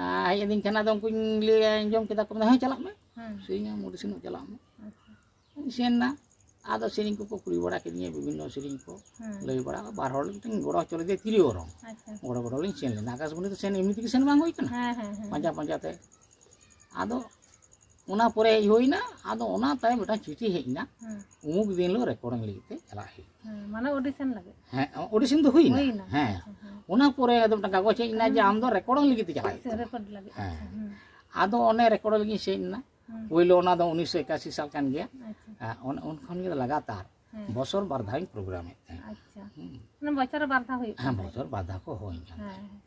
ᱟ, ᱦᱮᱡ ᱟᱹᱫᱤᱧ ᱠᱷᱟᱱ ᱟᱫᱚ ᱩᱱᱠᱩᱧ ᱞᱟᱹᱭ ᱟᱸᱡᱚᱢ ᱠᱮᱫᱟ ᱠᱚ, ᱢᱮᱱᱫᱟ, "ᱦᱮᱸ, ᱪᱟᱞᱟᱜ ᱢᱮ, ᱦᱮᱸ᱾ ᱥᱮᱨᱮᱧᱟᱢ ᱚᱰᱤᱥᱚᱱᱚᱜ ᱪᱟᱞᱟᱜ ᱢᱮ᱾" ᱟᱪᱪᱷᱟ᱾ ᱤᱧ ᱥᱮᱱ ᱮᱱᱟ᱾ ᱟᱫᱚ ᱥᱮᱨᱮᱧ ᱠᱚᱠᱚ ᱠᱩᱞᱤ ᱵᱟᱲᱟ ᱠᱤᱫᱤᱧᱟ, ᱵᱤᱵᱷᱤᱱᱱᱚ ᱥᱮᱨᱮᱧ ᱠᱚ ᱦᱮᱸ᱾ ᱞᱟᱹᱭ ᱵᱟᱲᱟ, ᱵᱟᱨ ᱦᱚᱲ ᱞᱮ ᱢᱤᱫᱴᱟᱝ ᱜᱚᱲᱚ ᱦᱚᱪᱚ ᱞᱮᱫᱮᱭᱟ ᱛᱤᱨᱭᱳ ᱚᱨᱚᱝ᱾ ᱟᱪᱪᱷᱟ᱾ ᱜᱚᱲᱚ ᱜᱚᱲᱚ ᱞᱤᱧ ᱥᱮᱱ ᱞᱮᱱᱟ, ᱟᱠᱟᱥᱵᱟᱱᱤ ᱫᱚ ᱥᱮᱱ ᱮᱢᱱᱤ ᱛᱮᱜᱮ ᱥᱮᱱ ᱵᱟᱝ ᱦᱩᱭ ᱠᱟᱱᱟ᱾ ᱦᱮᱸ, ᱦᱮᱸ, ᱦᱮᱸ᱾ ᱯᱟᱸᱡᱟ ᱯᱟᱸᱡᱟ ᱛᱮ᱾ ᱟᱫᱚ ᱚᱱᱟ ᱯᱚᱨᱮ ᱦᱩᱭᱱᱟ, ᱟᱫᱚ ᱚᱱᱟ ᱛᱟᱭᱚᱢ ᱢᱤᱫᱴᱟᱝ ᱪᱤᱴᱷᱤ ᱦᱮᱡ ᱮᱱᱟ, ᱦᱮᱸ᱾ ᱩᱢᱩᱠ ᱫᱤᱱ ᱦᱤᱞᱳᱜ ᱨᱮᱠᱚᱨᱰᱤᱝ ᱞᱟᱹᱜᱤᱫ ᱛᱮ ᱪᱟᱞᱟᱜ ᱦᱩᱭᱩᱜᱼᱟ᱾ ᱦᱮᱸ, ᱢᱟᱱᱮ ᱚᱰᱤᱥᱚᱱ ᱞᱟᱹᱜᱤᱫ? ᱦᱮᱸ, ᱚᱰᱤᱥᱚᱱ ᱫᱚ ᱦᱩᱭᱱᱟ᱾ ᱦᱩᱭᱱᱟ᱾ ᱦᱮᱸ᱾ ᱟᱪᱪᱷᱟ, ᱦᱮᱸ᱾ ᱚᱱᱟ ᱯᱚᱨᱮ ᱟᱫᱚ ᱢᱤᱫᱴᱟᱝ ᱠᱟᱜᱚᱡᱽ ᱦᱮᱡ ᱮᱱᱟ ᱡᱮ ᱦᱩᱸ᱾ ᱟᱢ ᱫᱚ ᱨᱮᱠᱚᱨᱰ ᱞᱟᱹᱜᱤᱫ ᱛᱮ ᱪᱟᱞᱟᱜ ᱦᱩᱭᱩᱜ ᱟᱪᱪᱷᱟ, ᱛᱟᱢᱟ᱾ ᱨᱮᱠᱚᱨᱰ ᱞᱟᱹᱜᱤᱫ᱾ ᱦᱮᱸ᱾ ᱟᱪᱪᱷᱟ, ᱦᱩᱸ᱾ ᱟᱫᱚ ᱚᱱᱮ ᱨᱮᱠᱚᱨᱰ ᱞᱟᱹᱜᱤᱫ ᱤᱧ ᱥᱮᱱ ᱮᱱᱟ᱾ ᱦᱩᱸ᱾ ᱯᱳᱭᱞᱳ ᱚᱱᱟ ᱫᱚ ᱩᱱᱤᱥᱥᱚ ᱮᱠᱟᱥᱤ ᱥᱟᱞ ᱠᱟᱱ ᱜᱮᱭᱟ᱾ ᱦᱮᱸ᱾ ᱚᱱ-, ᱩᱱ ᱠᱷᱚᱱ ᱜᱮ ᱞᱟᱜᱟᱛᱟᱨ ᱦᱮᱸ᱾ ᱵᱚᱪᱷᱚᱨ ᱵᱟᱨ ᱫᱷᱟᱣ ᱤᱧ ᱯᱨᱳᱜᱨᱟᱢᱮᱫ ᱛᱟᱦᱮᱸᱫ᱾ ᱟᱪᱪᱷᱟ᱾ ᱦᱩᱸ᱾ ᱢᱟᱱᱮ ᱵᱚᱪᱷᱚᱨ ᱨᱮ ᱵᱟᱨ ᱫᱷᱟᱣ ᱦᱩᱭᱩᱜ ᱦᱮᱸ, ᱠᱟᱱ ᱛᱟᱦᱮᱸᱫ᱾ ᱵᱚᱪᱷᱚᱨ ᱵᱟᱨ ᱫᱷᱟᱣ ᱠᱚ ᱦᱩᱭ ᱠᱟᱱ ᱦᱮᱸ᱾ ᱛᱟᱦᱮᱸᱫ᱾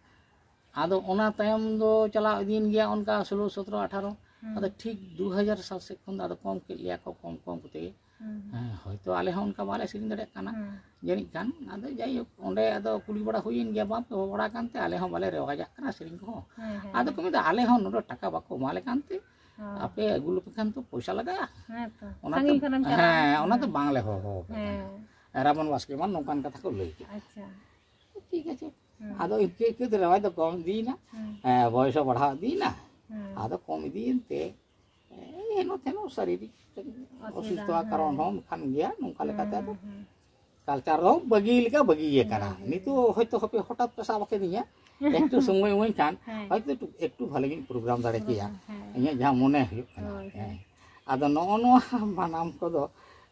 ᱟᱫᱚ ᱚᱱᱟ ᱛᱟᱭᱚᱢ ᱫᱚ ᱪᱟᱞᱟᱣ ᱤᱫᱤᱭᱮᱱ ᱜᱮᱭᱟ ᱚᱱᱠᱟ ᱥᱳᱞᱳ, ᱥᱚᱛᱨᱚ, ᱟᱴᱷᱟᱨᱚ᱾ ᱦᱩᱸ᱾ ᱟᱫᱚ ᱴᱷᱤᱠ ᱫᱩ ᱦᱟᱡᱟᱨ ᱥᱟᱞ ᱥᱮᱫ ᱠᱷᱚᱱ ᱫᱚ ᱟᱫᱚ ᱠᱚᱢ ᱠᱮᱫ ᱞᱮᱭᱟ ᱠᱚ, ᱠᱚᱢ ᱠᱚᱢ ᱠᱚᱛᱮ ᱜᱮ᱾ ᱦᱩᱸ᱾ ᱦᱮᱸ, ᱦᱚᱭᱛᱳ ᱟᱞᱮ ᱦᱚᱸ ᱚᱱᱠᱟ ᱵᱟᱞᱮ ᱥᱮᱨᱮᱧ ᱫᱟᱲᱮᱭᱟᱜ ᱠᱟᱱᱟ, ᱦᱩᱸ᱾ ᱡᱟᱹᱱᱤᱡ ᱠᱷᱟᱱ᱾ ᱟᱫᱚ ᱡᱟᱭᱦᱳᱠ, ᱚᱸᱰᱮ ᱟᱫᱚ ᱠᱩᱞᱤ ᱵᱟᱲᱟ ᱦᱩᱭᱮᱱ ᱜᱮᱭᱟ, ᱵᱟᱯᱮ ᱦᱚᱦᱚ ᱵᱟᱲᱟ ᱠᱟᱱᱛᱮ ᱟᱞᱮ ᱦᱚᱸ ᱵᱟᱞᱮ ᱨᱮᱣᱟᱡᱟᱜ ᱠᱟᱱᱟ ᱥᱮᱨᱮᱧ ᱠᱚᱦᱚᱸ᱾ ᱦᱮᱸ, ᱦᱮᱸ, ᱟᱫᱚ ᱠᱚ ᱦᱮᱸ᱾ ᱢᱮᱱᱫᱟ, "ᱟᱞᱮ ᱦᱚᱸ ᱱᱚᱰᱮ ᱴᱟᱠᱟ ᱵᱟᱠᱚ ᱮᱢᱟᱞᱮ ᱠᱟᱱᱛᱮ ᱦᱚᱸ᱾ ᱟᱯᱮ ᱟᱹᱜᱩ ᱞᱮᱯᱮ ᱠᱷᱟᱱ ᱛᱚ ᱯᱚᱭᱥᱟ ᱞᱟᱜᱟᱜᱼᱟ᱾ ᱦᱮᱸ ᱛᱚ, ᱚᱱᱟᱛᱮ, ᱥᱟᱺᱜᱤᱧ ᱠᱷᱚᱱᱮᱢ ᱪᱟᱞᱟᱜᱼᱟ᱾ ᱦᱮᱸ, ᱚᱱᱟᱛᱮ ᱦᱮᱸ᱾ ᱵᱟᱝᱞᱮ ᱦᱚᱦᱚ ᱟᱯᱮ ᱠᱟᱱᱟ᱾" ᱦᱮᱸ᱾ ᱨᱟᱵᱚᱱ ᱵᱟᱥᱠᱮ ᱢᱟ ᱱᱚᱝᱠᱟᱱ ᱠᱟᱛᱷᱟ ᱠᱚ ᱞᱟᱹᱭ ᱠᱮᱫᱟ᱾ ᱟᱪᱪᱷᱟ᱾ ᱴᱷᱤᱠ ᱟᱪᱷᱮ᱾ ᱦᱩᱸ᱾ ᱟᱫᱚ ᱤᱱᱠᱟᱹ ᱤᱱᱠᱟᱹ ᱛᱮ ᱨᱮᱣᱟᱡᱽ ᱫᱚ ᱠᱚᱢ ᱤᱫᱤᱭᱮᱱᱟ᱾ ᱦᱩᱸ᱾ ᱦᱮᱸ, ᱵᱚᱭᱚᱥ ᱦᱚᱸ ᱵᱟᱲᱦᱟᱣ ᱤᱫᱤᱭᱮᱱᱟ᱾ ᱦᱩᱸ᱾ ᱟᱫᱚ ᱠᱚᱢ ᱤᱫᱤᱭᱮᱱ ᱛᱮ, ᱮ, ᱱᱚᱛᱮ ᱱᱚ ᱥᱟᱨᱤᱨᱤᱠ ᱚᱥᱩᱵᱤᱫᱷᱟ, ᱚᱥᱩᱥᱛᱷᱚ ᱦᱮᱸ᱾ ᱠᱟᱨᱚᱱ ᱦᱚᱸ ᱠᱷᱟᱱ ᱜᱮᱭᱟ, ᱱᱚᱝᱠᱟ ᱞᱮᱠᱟᱛᱮ ᱦᱩᱸ, ᱟᱫᱚ ᱦᱩᱸ᱾ ᱠᱟᱞᱪᱟᱨ ᱫᱚ ᱵᱟᱹᱜᱤ ᱞᱮᱠᱟ ᱵᱟᱹᱜᱤ ᱜᱮ ᱠᱟᱱᱟ᱾ ᱵᱟᱹᱜᱤ᱾ ᱱᱤᱛᱚᱜ ᱦᱚᱭᱛᱳ ᱦᱟᱯᱮ ᱦᱚᱴᱟᱛ ᱯᱮ ᱥᱟᱵ ᱟᱠᱟᱫᱤᱧᱟ, ᱮᱠᱴᱩ ᱥᱚᱢᱚᱭ ᱤᱢᱟᱹᱧ ᱠᱷᱟᱱ ᱦᱮᱸ᱾ ᱦᱚᱭᱛᱳ ᱮᱠᱴᱩ, ᱮᱠᱴᱩ ᱵᱷᱟᱞᱮ ᱜᱤᱧ ᱯᱨᱳᱜᱨᱟᱢ ᱫᱟᱲᱮ ᱠᱮᱭᱟ᱾ ᱦᱮᱸ᱾ ᱤᱧᱟᱹᱜ ᱡᱟᱦᱟᱸ ᱢᱚᱱᱮ ᱦᱩᱭᱩᱜ ᱠᱟᱱᱟ᱾ ᱦᱳᱭ, ᱦᱮᱸ᱾ ᱦᱳᱭ᱾ ᱟᱫᱚ ᱱᱚᱜᱼᱚ ᱱᱚᱣᱟ ᱵᱟᱱᱟᱢ ᱠᱚᱫᱚ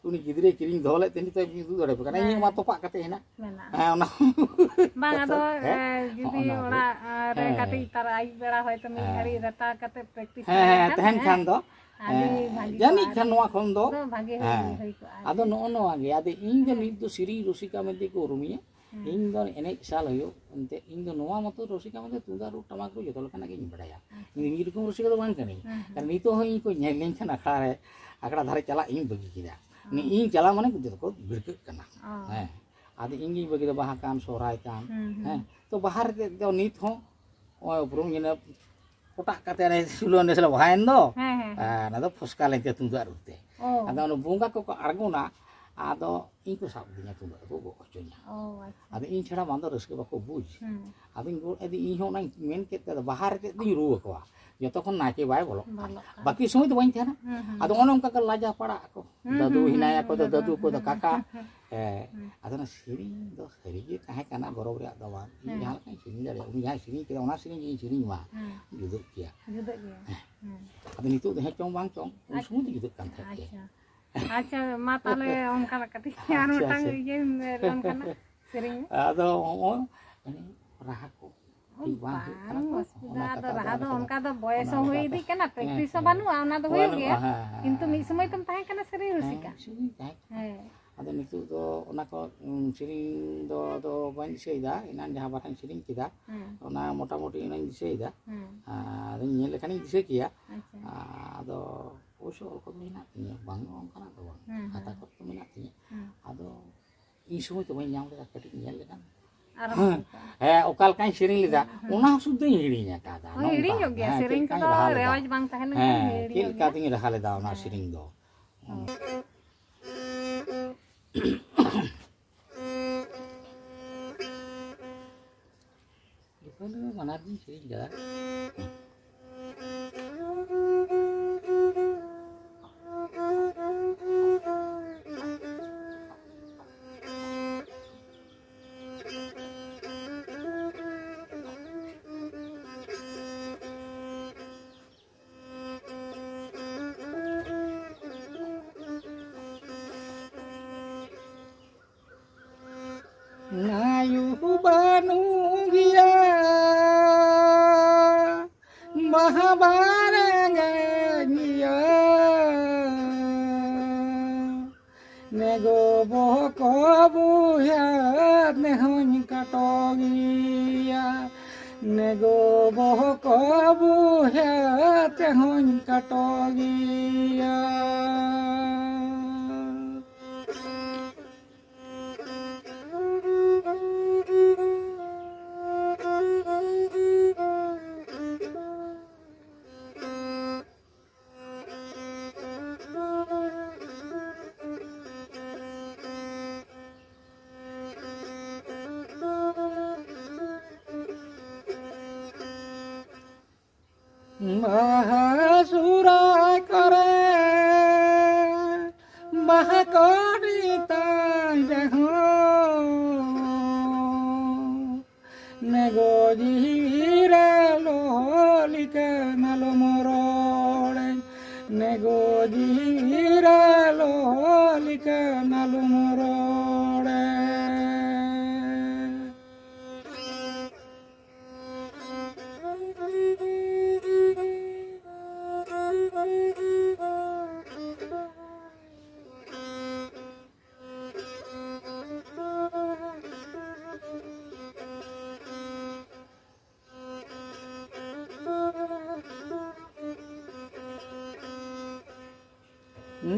ᱩᱱᱤ ᱜᱤᱫᱽᱨᱟᱹᱭ ᱠᱤᱨᱤᱧ ᱫᱚᱦᱚ ᱞᱮᱫ ᱛᱮ ᱱᱤᱛᱚᱜ ᱤᱧ ᱩᱫᱩᱜ ᱫᱟᱲᱮ ᱠᱟᱱᱟ᱾ ᱦᱮᱸ᱾ ᱤᱧᱟᱹᱜ ᱢᱟ ᱛᱚᱯᱟᱜ ᱠᱟᱛᱮ ᱦᱮᱱᱟᱜ᱾ ᱢᱮᱱᱟᱜᱼᱟ᱾ ᱦᱮᱸ, ᱚᱱᱟ ᱵᱟᱝ, ᱟᱫᱚ, ᱦᱮᱸ? ᱮ, ᱡᱩᱫᱤ ᱦᱚᱸᱜᱼᱚ ᱱᱟ ᱜᱮ᱾ ᱚᱲᱟᱜ, ᱮ, ᱨᱮ ᱦᱮᱸ᱾ ᱠᱟᱹᱴᱤᱡ ᱛᱟᱨᱟ ᱟᱹᱭᱩᱵ ᱵᱮᱲᱟ ᱦᱚᱭᱛᱳ ᱢᱤᱫ ᱦᱮᱸ᱾ ᱜᱷᱟᱹᱲᱤᱡ ᱨᱮᱛᱟ ᱠᱟᱛᱮ ᱯᱨᱮᱠᱴᱤᱥ ᱦᱮᱸ, ᱫᱟᱲᱮᱭᱟᱜ ᱦᱮᱸ, ᱠᱷᱟᱱ, ᱛᱟᱦᱮᱱ ᱦᱮᱸ᱾ ᱠᱷᱟᱱ ᱫᱚ, ᱟᱹᱰᱤ ᱦᱮᱸ, ᱵᱷᱟᱹᱜᱤ ᱡᱟᱹᱱᱤᱡ ᱠᱚᱜᱼᱟ ᱠᱷᱟᱱ ᱟᱨᱠᱤ᱾ ᱱᱚᱣᱟ ᱠᱷᱚᱱ ᱫᱚ, ᱫᱚ ᱵᱷᱟᱹᱜᱤ ᱦᱩᱭ, ᱦᱮᱸ᱾ ᱦᱩᱭ ᱠᱚᱜᱼᱟ ᱟᱫᱚ ᱟᱨᱠᱤ᱾ ᱱᱚᱜᱼᱚ ᱱᱚᱣᱟ ᱜᱮ, ᱟᱫᱚ ᱤᱧ ᱫᱚ ᱦᱮᱸ᱾ ᱱᱤᱛ ᱫᱚ ᱥᱮᱨᱮᱧ ᱨᱩᱥᱤᱠᱟ ᱢᱮᱱᱛᱮ ᱠᱚ ᱩᱨᱩᱢᱤᱧᱟ᱾ ᱦᱮᱸ᱾ ᱤᱧ ᱫᱚ ᱮᱱᱮᱡ ᱥᱟᱞ ᱦᱩᱭᱩᱜ ᱮᱱᱛᱮ, ᱤᱧ ᱫᱚ ᱱᱚᱣᱟ ᱢᱚᱛᱚ ᱨᱩᱥᱤᱠᱟ ᱢᱮᱱᱛᱮ ᱛᱩᱢᱫᱟᱜ ᱨᱩ, ᱴᱟᱢᱟᱠ ᱨᱩ, ᱡᱚᱛᱚ ᱞᱮᱠᱟᱱᱟᱜ ᱜᱮ ᱤᱧ ᱵᱟᱲᱟᱭᱟ᱾ ᱟᱪᱪᱷᱟ᱾ ᱤᱧ ᱢᱤᱫ ᱨᱚᱠᱚᱢ ᱨᱩᱥᱤᱠᱟ ᱫᱚ ᱵᱟᱝ ᱠᱟᱹᱱᱟᱹᱧ᱾ ᱦᱮᱸ, ᱦᱮᱸ᱾ ᱟᱨ ᱱᱤᱛᱚᱜ ᱦᱚᱸ ᱤᱧ ᱠᱚ ᱧᱮᱞ ᱞᱤᱧ ᱠᱷᱟᱱ ᱟᱠᱷᱲᱟ ᱨᱮ, ᱟᱠᱷᱲᱟ ᱫᱷᱟᱨᱮ ᱪᱟᱞᱟᱜ ᱤᱧ ᱵᱟᱹᱜᱤ ᱠᱮᱫᱟ᱾ ᱦᱮᱸ᱾ ᱤᱧ ᱪᱟᱞᱟᱣ ᱢᱟᱱᱮ ᱡᱚᱛᱚ ᱠᱚ ᱵᱷᱤᱲᱠᱟᱹᱜ ᱠᱟᱱᱟ᱾ ᱚ᱾ ᱦᱮᱸ᱾ ᱟᱫᱚ ᱤᱧ ᱜᱤᱧ ᱵᱟᱹᱜᱤ ᱫᱟ, ᱵᱟᱦᱟ ᱠᱟᱱ, ᱥᱚᱦᱨᱟᱭ ᱠᱟᱱ᱾ ᱦᱩᱸ, ᱦᱩᱸ᱾ ᱦᱮᱸ᱾ ᱛᱚ ᱵᱟᱦᱟ ᱨᱮ ᱫᱚ ᱱᱤᱛ ᱦᱚᱸ ᱱᱚᱜᱼᱚᱭ ᱩᱯᱨᱩᱢ ᱡᱮᱱᱚ ᱯᱚᱴᱟᱜ ᱠᱟᱛᱮ ᱚᱱᱮ ᱥᱩᱞᱟᱹ ᱚᱸᱰᱮ ᱥᱮᱞᱮ ᱵᱟᱦᱟᱭᱮᱱ ᱫᱚ᱾ ᱦᱮᱸ, ᱦᱮᱸ, ᱦᱮᱸ᱾ ᱦᱮᱸ, ᱚᱱᱟ ᱫᱚ ᱯᱷᱚᱥᱠᱟ ᱞᱮᱱ ᱛᱮ ᱛᱩᱢᱫᱟᱜ ᱨᱩ ᱛᱮ᱾ ᱚ᱾ ᱟᱫᱚ ᱚᱱᱟ ᱵᱚᱸᱜᱟ ᱠᱚᱠᱚ ᱟᱬᱜᱚᱱᱟ, ᱟᱫᱚ ᱤᱧ ᱠᱚ ᱥᱟᱵ ᱠᱤᱫᱤᱧᱟ, ᱛᱩᱢᱫᱟᱹᱜ ᱨᱮᱠᱚ ᱜᱚᱜ ᱦᱚᱪᱚᱧᱟ᱾ ᱚ, ᱟᱪᱪᱷᱟ᱾ ᱟᱫᱚ ᱤᱧ ᱪᱷᱟᱲᱟ ᱵᱟᱝ ᱫᱚ ᱨᱟᱹᱥᱠᱟᱹ ᱵᱟᱠᱚ ᱵᱩᱡᱽ᱾ ᱦᱩᱸ᱾ ᱟᱫᱚᱧ ᱨᱩᱣᱟᱹᱲ, ᱟᱫᱚ ᱤᱧ ᱦᱚᱸ ᱚᱱᱟᱧ ᱢᱮᱱ ᱠᱮᱫ ᱛᱮ, ᱟᱫᱚ ᱵᱟᱦᱟ ᱨᱮ ᱪᱮᱫ ᱫᱚᱧ ᱨᱩ ᱟᱠᱚᱣᱟ, ᱡᱚᱛᱚ ᱠᱷᱚᱱ ᱱᱟᱭᱠᱮ ᱵᱟᱭ ᱵᱚᱞᱚᱜ ᱠᱟᱱ᱾ ᱵᱚᱞᱚᱜ ᱠᱟᱱ᱾ ᱵᱟᱹᱠᱤ ᱥᱚᱢᱚᱭ ᱫᱚ ᱵᱟᱹᱧ ᱛᱟᱦᱮᱱᱟ᱾ ᱦᱩᱸ, ᱦᱩᱸ᱾ ᱟᱫᱚ ᱚᱱᱮ ᱚᱱᱠᱟ ᱠᱚ ᱞᱟᱡᱟ ᱯᱟᱲᱟᱜ ᱟᱠᱚ᱾ ᱦᱩᱸ, ᱫᱟᱫᱩ ᱦᱩᱸ, ᱦᱮᱱᱟᱭᱟ ᱦᱩᱸ, ᱠᱚ, ᱫᱚ ᱦᱩᱸ, ᱫᱟᱫᱩ ᱦᱩᱸ, ᱠᱚ, ᱫᱚ ᱦᱩᱸ, ᱠᱟᱠᱟ᱾ ᱦᱩᱸ, ᱦᱩᱸ᱾ ᱦᱮᱸ᱾ ᱦᱩᱸ᱾ ᱟᱫᱚ ᱚᱱᱟ ᱥᱮᱨᱮᱧ ᱫᱚ ᱥᱟᱹᱨᱤᱜᱮ ᱛᱟᱦᱮᱸ ᱠᱟᱱᱟ, ᱜᱚᱨᱚᱵᱽ ᱨᱮᱭᱟᱜ ᱫᱚ ᱵᱟᱝ᱾ ᱤᱧ ᱦᱮᱸ᱾ ᱡᱟᱦᱟᱸ ᱞᱮᱠᱟᱧ ᱥᱮᱨᱮᱧ ᱫᱟᱲᱮᱭᱟᱜᱼᱟ, ᱩᱱᱤ ᱡᱟᱦᱟᱸᱭ ᱥᱮᱨᱮᱧ ᱠᱮᱫᱟ, ᱚᱱᱟ ᱥᱮᱨᱮᱧ ᱜᱤᱧ ᱥᱮᱨᱮᱧ ᱢᱟ, ᱦᱮᱸ᱾ ᱡᱩᱫᱟᱹᱜ ᱜᱮᱭᱟ᱾ ᱡᱩᱫᱟᱹᱜ ᱜᱮᱭᱟ᱾ ᱦᱮᱸ᱾ ᱦᱮᱸ᱾ ᱟᱫᱚ ᱱᱤᱛᱚᱜ ᱫᱚ ᱦᱮᱸ ᱪᱚᱝ ᱵᱟᱝ ᱪᱚᱝ, ᱩᱱ ᱟᱪ-, ᱥᱚᱢᱚᱭ ᱫᱚ ᱡᱩᱫᱟᱹᱜ ᱠᱟᱱ ᱛᱟᱦᱮᱸᱫ ᱜᱮ᱾ ᱟᱪᱪᱷᱟ᱾ ᱟᱪᱪᱷᱟ, ᱢᱟ ᱛᱟᱦᱚᱞᱮ ᱚᱱᱠᱟᱱᱟᱜ ᱠᱟᱹᱴᱤᱡ ᱟᱨ ᱟᱪᱪᱷᱟ, ᱢᱤᱫᱴᱟᱝ ᱟᱪᱪᱷᱟ᱾ ᱤᱭᱟᱹ ᱚᱱᱠᱟᱱᱟᱜ ᱥᱮᱨᱮᱧ ᱢᱮ᱾ ᱟᱫᱚ ᱦᱚᱸᱜᱼᱚᱭ ᱨᱟᱦᱟ ᱠᱚ ᱴᱷᱤᱠ ᱵᱟᱝ ᱦᱩᱭᱩᱜ ᱠᱟᱱᱟ ᱵᱟᱝ ᱛᱚ, ᱚᱥᱩᱵᱤᱫᱷᱟ, ᱚᱱᱟ ᱟᱫᱚ ᱠᱟᱛᱷᱟ ᱫᱚ ᱨᱟᱦᱟ ᱟᱞᱮ ᱫᱚ ᱠᱟᱱᱟ᱾ ᱚᱱᱠᱟ ᱫᱚ ᱵᱚᱭᱮᱥ ᱚᱱᱟ ᱦᱚᱸ ᱦᱩᱭ ᱞᱮᱠᱟᱛᱮ᱾ ᱤᱫᱤᱜ ᱠᱟᱱᱟ, ᱦᱮᱸ, practice ᱦᱚᱸ ᱦᱮᱸ᱾ ᱵᱟᱹᱱᱩᱜᱼᱟ, ᱚᱱᱟ ᱫᱚ ᱦᱩᱭᱩᱜ ᱵᱟᱹᱱᱩᱜᱼᱟ, ᱜᱮᱭᱟ᱾ ᱦᱮᱸ, ᱦᱮᱸ, ᱠᱤᱱᱛᱩ ᱦᱮᱸ᱾ ᱢᱤᱫ ᱥᱚᱢᱚᱭ ᱫᱚᱢ ᱛᱟᱦᱮᱸ ᱠᱟᱱᱟ ᱥᱮᱨᱮᱧ ᱦᱮᱸ, ᱨᱩᱥᱤᱠᱟ᱾ ᱥᱮᱨᱮᱧ ᱛᱟᱦᱮᱸ ᱠᱟᱱᱟ᱾ ᱦᱮᱸ᱾ ᱟᱫᱚ ᱱᱤᱛᱚᱜ ᱫᱚ ᱚᱱᱟ ᱠᱚ, ᱩᱸ, ᱥᱮᱨᱮᱧ ᱫᱚ ᱟᱫᱚ ᱵᱟᱹᱧ ᱫᱤᱥᱟᱹᱭᱮᱫᱟ, ᱮᱱᱟᱱ ᱡᱟᱦᱟᱸ ᱵᱟᱨᱭᱟᱧ ᱥᱮᱨᱮᱧ ᱠᱮᱫᱟ, ᱦᱮᱸ᱾ ᱚᱱᱟ ᱢᱚᱴᱟᱢᱩᱴᱤ ᱚᱱᱟᱧ ᱫᱤᱥᱟᱹᱭᱮᱫᱟ᱾ ᱦᱮᱸ᱾ ᱟᱨ ᱤᱧ ᱧᱮᱞ ᱞᱮᱠᱷᱟᱱᱤᱧ ᱫᱤᱥᱟᱹ ᱠᱮᱭᱟ᱾ ᱟᱪᱪᱷᱟ᱾ ᱟᱫᱚ ᱚᱵᱚᱥᱥᱚ ᱚᱞ ᱠᱚᱫᱚ ᱢᱮᱱᱟᱜ ᱛᱤᱧᱟᱹ, ᱵᱟᱝ ᱚᱱᱠᱟᱱᱟᱜ ᱫᱚ ᱵᱟᱝ᱾ ᱦᱮᱸ, ᱠᱟᱛᱷᱟ ᱦᱮᱸ᱾ ᱠᱚ ᱢᱮᱱᱟᱜ ᱛᱤᱧᱟᱹ᱾ ᱦᱮᱸ᱾ ᱟᱫᱚ ᱤᱧ ᱥᱚᱢᱚᱭ ᱛᱚ ᱵᱟᱹᱧ ᱧᱟᱢ ᱞᱮᱫᱟ, ᱠᱟᱹᱴᱤᱡ ᱤᱧ ᱧᱮᱞ ᱞᱮᱠᱷᱟᱱ᱾ ᱟᱨ ᱦᱮᱸ, ᱦᱮᱸ, ᱚᱠᱟ ᱞᱮᱠᱟᱧ ᱥᱮᱨᱮᱧ ᱞᱮᱫᱟ, ᱦᱮᱸ, ᱦᱮᱸ᱾ ᱚᱱᱟ ᱦᱚᱸ ᱥᱩᱫᱷᱟᱹᱧ ᱦᱤᱲᱤᱧ ᱟᱠᱟᱫᱟ᱾ ᱦᱳᱭ, ᱱᱚᱝᱠᱟ᱾ ᱦᱤᱲᱤᱧᱚᱜ ᱜᱮᱭᱟ, ᱦᱮᱸ, ᱪᱮᱫ ᱥᱮᱨᱮᱧ ᱞᱮᱠᱟᱧ ᱠᱚᱫᱚ ᱨᱟᱦᱟ ᱞᱮᱫᱟ᱾ ᱨᱮᱣᱟᱡᱽ ᱵᱟᱝ ᱛᱟᱦᱮᱸ ᱞᱮᱱᱠᱷᱟᱱ ᱦᱮᱸ, ᱦᱤᱲᱤᱧᱚᱜ ᱪᱮᱫ ᱞᱮᱠᱟ ᱜᱮᱭᱟ᱾ ᱛᱤᱧ ᱨᱟᱦᱟ ᱞᱮᱫᱟ ᱚᱱᱟ ᱦᱮᱸ᱾ ᱥᱮᱨᱮᱧ ᱫᱚ᱾ ᱦᱮᱸ᱾ ᱡᱚᱠᱷᱚᱱ ᱫᱚ ᱵᱟᱱᱟᱨ ᱜᱤᱧ ᱥᱮᱨᱮᱧ ᱠᱟᱫᱟ᱾ ᱱᱟᱭᱩ ᱵᱟᱹᱱᱩᱜ ᱜᱮᱭᱟ, ᱵᱟᱦᱟ ᱵᱟᱨᱮ ᱜᱮᱭᱟ᱾ ᱱᱮᱜᱚ ᱵᱚᱦᱚ ᱠᱚ ᱵᱩᱭᱟ, ᱱᱮᱦᱚᱧ ᱠᱟᱴᱚ ᱜᱮᱭᱟ᱾ ᱱᱮᱜᱚ ᱵᱚᱦᱚ ᱠᱚ ᱵᱩᱭᱟ, ᱛᱮᱦᱚᱧ ᱠᱟᱴᱚ ᱜᱮᱭᱟ᱾ ᱵᱟᱦᱟ ᱥᱚᱦᱨᱟᱭ ᱠᱚᱨᱮ ᱵᱟᱦᱟ ᱠᱚ ᱱᱮᱛᱟᱧ ᱨᱮᱦᱚᱸ, ᱱᱮᱜᱚ ᱡᱤᱣᱤ ᱨᱮ ᱞᱚᱞᱤ ᱠᱟᱱᱟᱞᱚᱢ ᱨᱚᱲᱮ, ᱱᱮᱜᱚ ᱡᱤᱣᱤ ᱨᱮ ᱞᱚᱞᱤ ᱠᱟᱱᱟᱞᱚᱢ ᱨᱚᱲᱮ᱾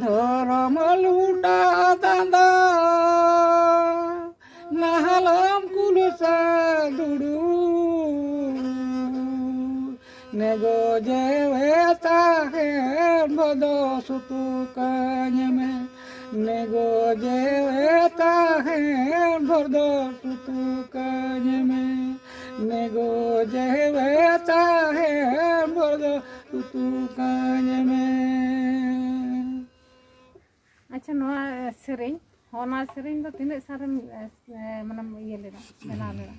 ᱫᱷᱚᱨᱚᱢ ᱞᱩᱴᱟ ᱫᱟᱸᱫᱟ, ᱱᱟᱦᱟᱞᱚᱢ ᱠᱩᱞᱥᱟ ᱫᱩᱲᱩ, ᱱᱮᱜᱚ ᱡᱮᱣᱮ ᱛᱟᱦᱮᱸ ᱵᱚᱫᱚ ᱥᱩᱛᱩ ᱠᱟᱹᱧ ᱢᱮ, ᱱᱮᱜᱚ ᱡᱮᱣᱮ ᱛᱟᱦᱮᱸ ᱵᱚᱫᱚ ᱥᱩᱛᱩ ᱠᱟᱹᱧ ᱢᱮ, ᱱᱮᱜᱚ ᱡᱮᱣᱮ ᱛᱟᱦᱮᱸ ᱵᱚᱫᱚ ᱥᱩᱛᱩ ᱠᱟᱹᱧ ᱢᱮ᱾ ᱟᱪᱪᱷᱟ, ᱱᱚᱣᱟ ᱥᱮᱨᱮᱧ, ᱦᱚᱸ, ᱱᱚᱣᱟ ᱥᱮᱨᱮᱧ ᱫᱚ ᱛᱤᱱᱟᱹᱜ ᱥᱟᱞ ᱨᱮᱢ, ᱮ, ᱮ, ᱢᱟᱱᱮᱢ ᱤᱭᱟᱹ ᱞᱮᱫᱟ, ᱵᱮᱱᱟᱣ ᱞᱮᱫᱟ?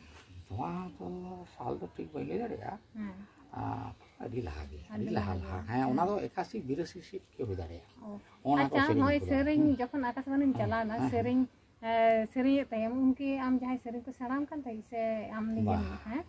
ᱱᱚᱣᱟ ᱫᱚ ᱥᱟᱞ ᱫᱚ ᱴᱷᱤᱠ ᱵᱟᱹᱧ ᱞᱟᱹᱭ ᱫᱟᱲᱮᱭᱟᱜᱼᱟ᱾ ᱦᱮᱸ᱾ ᱟᱨ ᱟᱹᱰᱤ ᱞᱟᱦᱟ ᱜᱮ, ᱟᱹᱰᱤ ᱟᱹᱰᱤ ᱞᱟᱦᱟ ᱞᱟᱦᱟ ᱞᱟᱦᱟ᱾ ᱜᱮ᱾ ᱦᱮᱸ, ᱦᱮᱸ᱾ ᱚᱱᱟ ᱫᱚ ᱮᱠᱟᱥᱤ ᱵᱤᱨᱟᱹᱥᱤ ᱥᱮᱫ ᱜᱮ ᱦᱩᱭ ᱫᱟᱲᱮᱭᱟᱜᱼᱟ᱾ ᱚ᱾ ᱚᱱᱟ ᱠᱚ ᱟᱪᱪᱷᱟ, ᱥᱮᱨᱮᱧ ᱦᱳᱭ, ᱠᱚᱫᱚ᱾ ᱥᱮᱨᱮᱧ ᱦᱮᱸ᱾ ᱡᱚᱠᱷᱚᱱ ᱟᱠᱟᱥᱵᱟᱱᱤᱢ ᱦᱮᱸ, ᱪᱟᱞᱟᱣᱱᱟ, ᱦᱮᱸ, ᱦᱮᱸ᱾ ᱥᱮᱨᱮᱧ, ᱮ, ᱥᱮᱨᱮᱧᱮᱫ ᱛᱟᱦᱮᱸᱢ, ᱩᱱᱠᱤ ᱟᱢ ᱡᱟᱦᱟᱸᱭ ᱥᱮᱨᱮᱧ ᱠᱚ ᱥᱮᱬᱟᱣᱟᱢ ᱠᱟᱱ ᱛᱟᱦᱮᱸᱫ ᱥᱮ ᱟᱢ ᱱᱤᱡᱮᱢ, ᱵᱟᱝ᱾ ᱦᱮᱸ?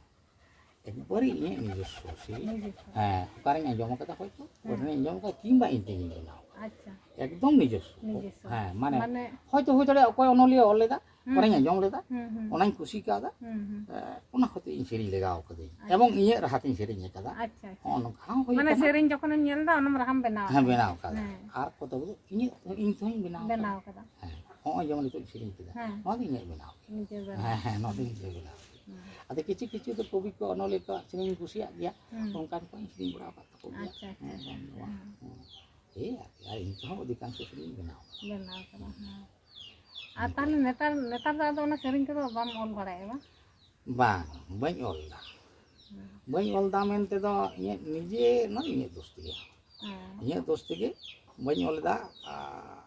ᱮᱠᱵᱟᱨᱮ ᱤᱧᱟᱹᱜ ᱱᱤᱡᱚᱥᱥᱚ ᱥᱮᱨᱮᱧ᱾ ᱱᱤᱡᱚᱥᱥᱚ᱾ ᱦᱮᱸ, ᱚᱠᱟᱨᱮᱧ ᱟᱸᱡᱚᱢ ᱟᱠᱟᱫᱟ ᱦᱚᱭᱛᱳ, ᱦᱮᱸ᱾ ᱚᱠᱟᱨᱮᱧ ᱟᱸᱡᱚᱢ ᱟᱠᱟᱫᱟ ᱠᱤᱝᱵᱟ ᱤᱧ ᱛᱮᱜᱤᱧ ᱵᱮᱱᱟᱣ ᱟᱠᱟᱫᱟ᱾ ᱟᱪᱪᱷᱟ᱾ ᱮᱠᱫᱚᱢ ᱱᱤᱡᱚᱥᱥᱚ᱾ ᱱᱤᱡᱚᱥᱥᱚ᱾ ᱦᱮᱸ, ᱢᱟᱱᱮ ᱢᱟᱱᱮ ᱦᱚᱭᱛᱳ ᱦᱩᱭ ᱫᱟᱲᱮᱭᱟᱜᱼᱟ ᱚᱠᱚᱭ ᱚᱱᱚᱞᱤᱭᱟᱹ ᱚᱞ ᱞᱮᱫᱟ, ᱦᱩᱸ, ᱚᱱᱟᱧ ᱦᱩᱸ᱾ ᱟᱸᱡᱚᱢ ᱞᱮᱫᱟ, ᱦᱩᱸ, ᱦᱩᱸ᱾ ᱚᱱᱟᱧ ᱠᱩᱥᱤ ᱠᱟᱣᱫᱟ, ᱦᱩᱸ, ᱦᱩᱸ᱾ ᱮ, ᱚᱱᱟ ᱦᱚᱛᱮᱡ ᱤᱧ ᱥᱮᱨᱮᱧ ᱞᱮᱜᱟᱣ ᱠᱟᱹᱫᱟᱹᱧ᱾ ᱟᱪᱪᱷᱟ᱾ ᱮᱵᱚᱝ ᱤᱧᱟᱹᱜ ᱨᱟᱦᱟ ᱛᱤᱧ ᱥᱮᱨᱮᱧ ᱟᱠᱟᱫᱟ᱾ ᱟᱪᱪᱷᱟ, ᱟᱪᱪᱷᱟ᱾ ᱦᱚᱸᱜᱼᱚ ᱱᱚᱝᱠᱟ ᱦᱚᱸ ᱦᱩᱭ ᱢᱟᱱᱮ ᱠᱟᱱᱟ᱾ ᱥᱮᱨᱮᱧ ᱡᱚᱠᱷᱚᱱᱮᱢ ᱧᱮᱞ ᱮᱫᱟ, ᱚᱱᱟᱢ ᱨᱟᱦᱟᱢ ᱵᱮᱱᱟᱣ ᱦᱮᱸ, ᱟᱠᱟᱫᱟ᱾ ᱵᱮᱱᱟᱣ ᱟᱠᱟᱫᱟ᱾ ᱦᱮᱸ᱾ ᱟᱨ ᱠᱚᱛᱚᱠ ᱫᱚ ᱤᱧᱟᱹᱜ, ᱤᱧ ᱛᱮᱦᱚᱸᱧ ᱵᱮᱱᱟᱣ ᱟᱠᱟᱫᱟ᱾ ᱵᱮᱱᱟᱣ ᱟᱠᱟᱫᱟ᱾ ᱦᱮᱸ, ᱦᱚᱸᱜᱼᱚᱭ ᱡᱮᱢᱚᱱ ᱱᱤᱛᱚᱜ ᱤᱧ ᱥᱮᱨᱮᱧ ᱠᱮᱫᱟ, ᱦᱮᱸ᱾ ᱱᱚᱣᱟ ᱫᱚ ᱤᱧᱟᱹᱜ ᱵᱮᱱᱟᱣ᱾ ᱱᱤᱡᱮ ᱵᱮᱱᱟᱣ᱾ ᱦᱮᱸ, ᱦᱮᱸ, ᱱᱚᱣᱟ ᱫᱚ ᱱᱤᱡᱮ ᱵᱮᱱᱟᱣ᱾ ᱦᱩᱸ᱾ ᱟᱫᱚ ᱠᱤᱪᱷᱩ ᱠᱤᱪᱷᱩ ᱫᱚ ᱠᱚᱵᱤ ᱠᱚ, ᱚᱱᱚᱞᱤᱭᱟᱹ ᱠᱚᱣᱟᱜ ᱥᱮᱨᱮᱧ ᱤᱧ ᱠᱩᱥᱤᱭᱟᱜ ᱜᱮᱭᱟ, ᱦᱩᱸ᱾ ᱚᱱᱠᱟᱱ ᱠᱚᱧ ᱥᱮᱨᱮᱧ ᱵᱟᱲᱟ ᱟᱠᱟᱫ ᱛᱟᱠᱚ ᱜᱮᱭᱟ᱾ ᱟᱪᱪᱷᱟ, ᱟᱪᱪᱷᱟ, ᱦᱮᱸ, ᱟᱪᱪᱷᱟ᱾ ᱵᱟᱝ ᱫᱚ ᱵᱟᱝ᱾ ᱦᱩᱸ᱾ ᱦᱮᱸ, ᱟᱨ ᱤᱧ ᱛᱮᱦᱚᱸ ᱚᱫᱷᱤᱠᱟᱝᱥᱚ ᱥᱮᱨᱮᱧ ᱤᱧ ᱵᱮᱱᱟᱣ ᱟᱠᱟᱫᱟ᱾ ᱵᱮᱱᱟᱣ ᱟᱠᱟᱫᱟ, ᱦᱮᱸ᱾ ᱟᱨ ᱛᱟᱦᱚᱞᱮ ᱱᱮᱛᱟᱨ, ᱱᱮᱛᱟᱨ ᱫᱚ ᱟᱫᱚ ᱚᱱᱟ ᱥᱮᱨᱮᱧ ᱠᱚᱫᱚ ᱵᱟᱢ ᱚᱞ ᱵᱟᱲᱟᱭᱮᱫᱼᱟ, ᱵᱟᱝ? ᱵᱟᱝ, ᱵᱟᱹᱧ ᱚᱞ ᱮᱫᱟ᱾ ᱵᱟᱹᱧ ᱚᱞ ᱫᱟ ᱢᱮᱱᱛᱮ ᱫᱚ ᱤᱧᱟᱹᱜ ᱱᱤᱡᱮ, ᱱᱚᱣᱟ ᱤᱧᱟᱹᱜ ᱫᱳᱥ ᱛᱮᱜᱮ᱾ ᱦᱮᱸ᱾ ᱤᱧᱟᱹᱜ ᱫᱳᱥ ᱛᱮᱜᱮ ᱵᱟᱹᱧ ᱚᱞ ᱮᱫᱟ᱾ ᱟᱨ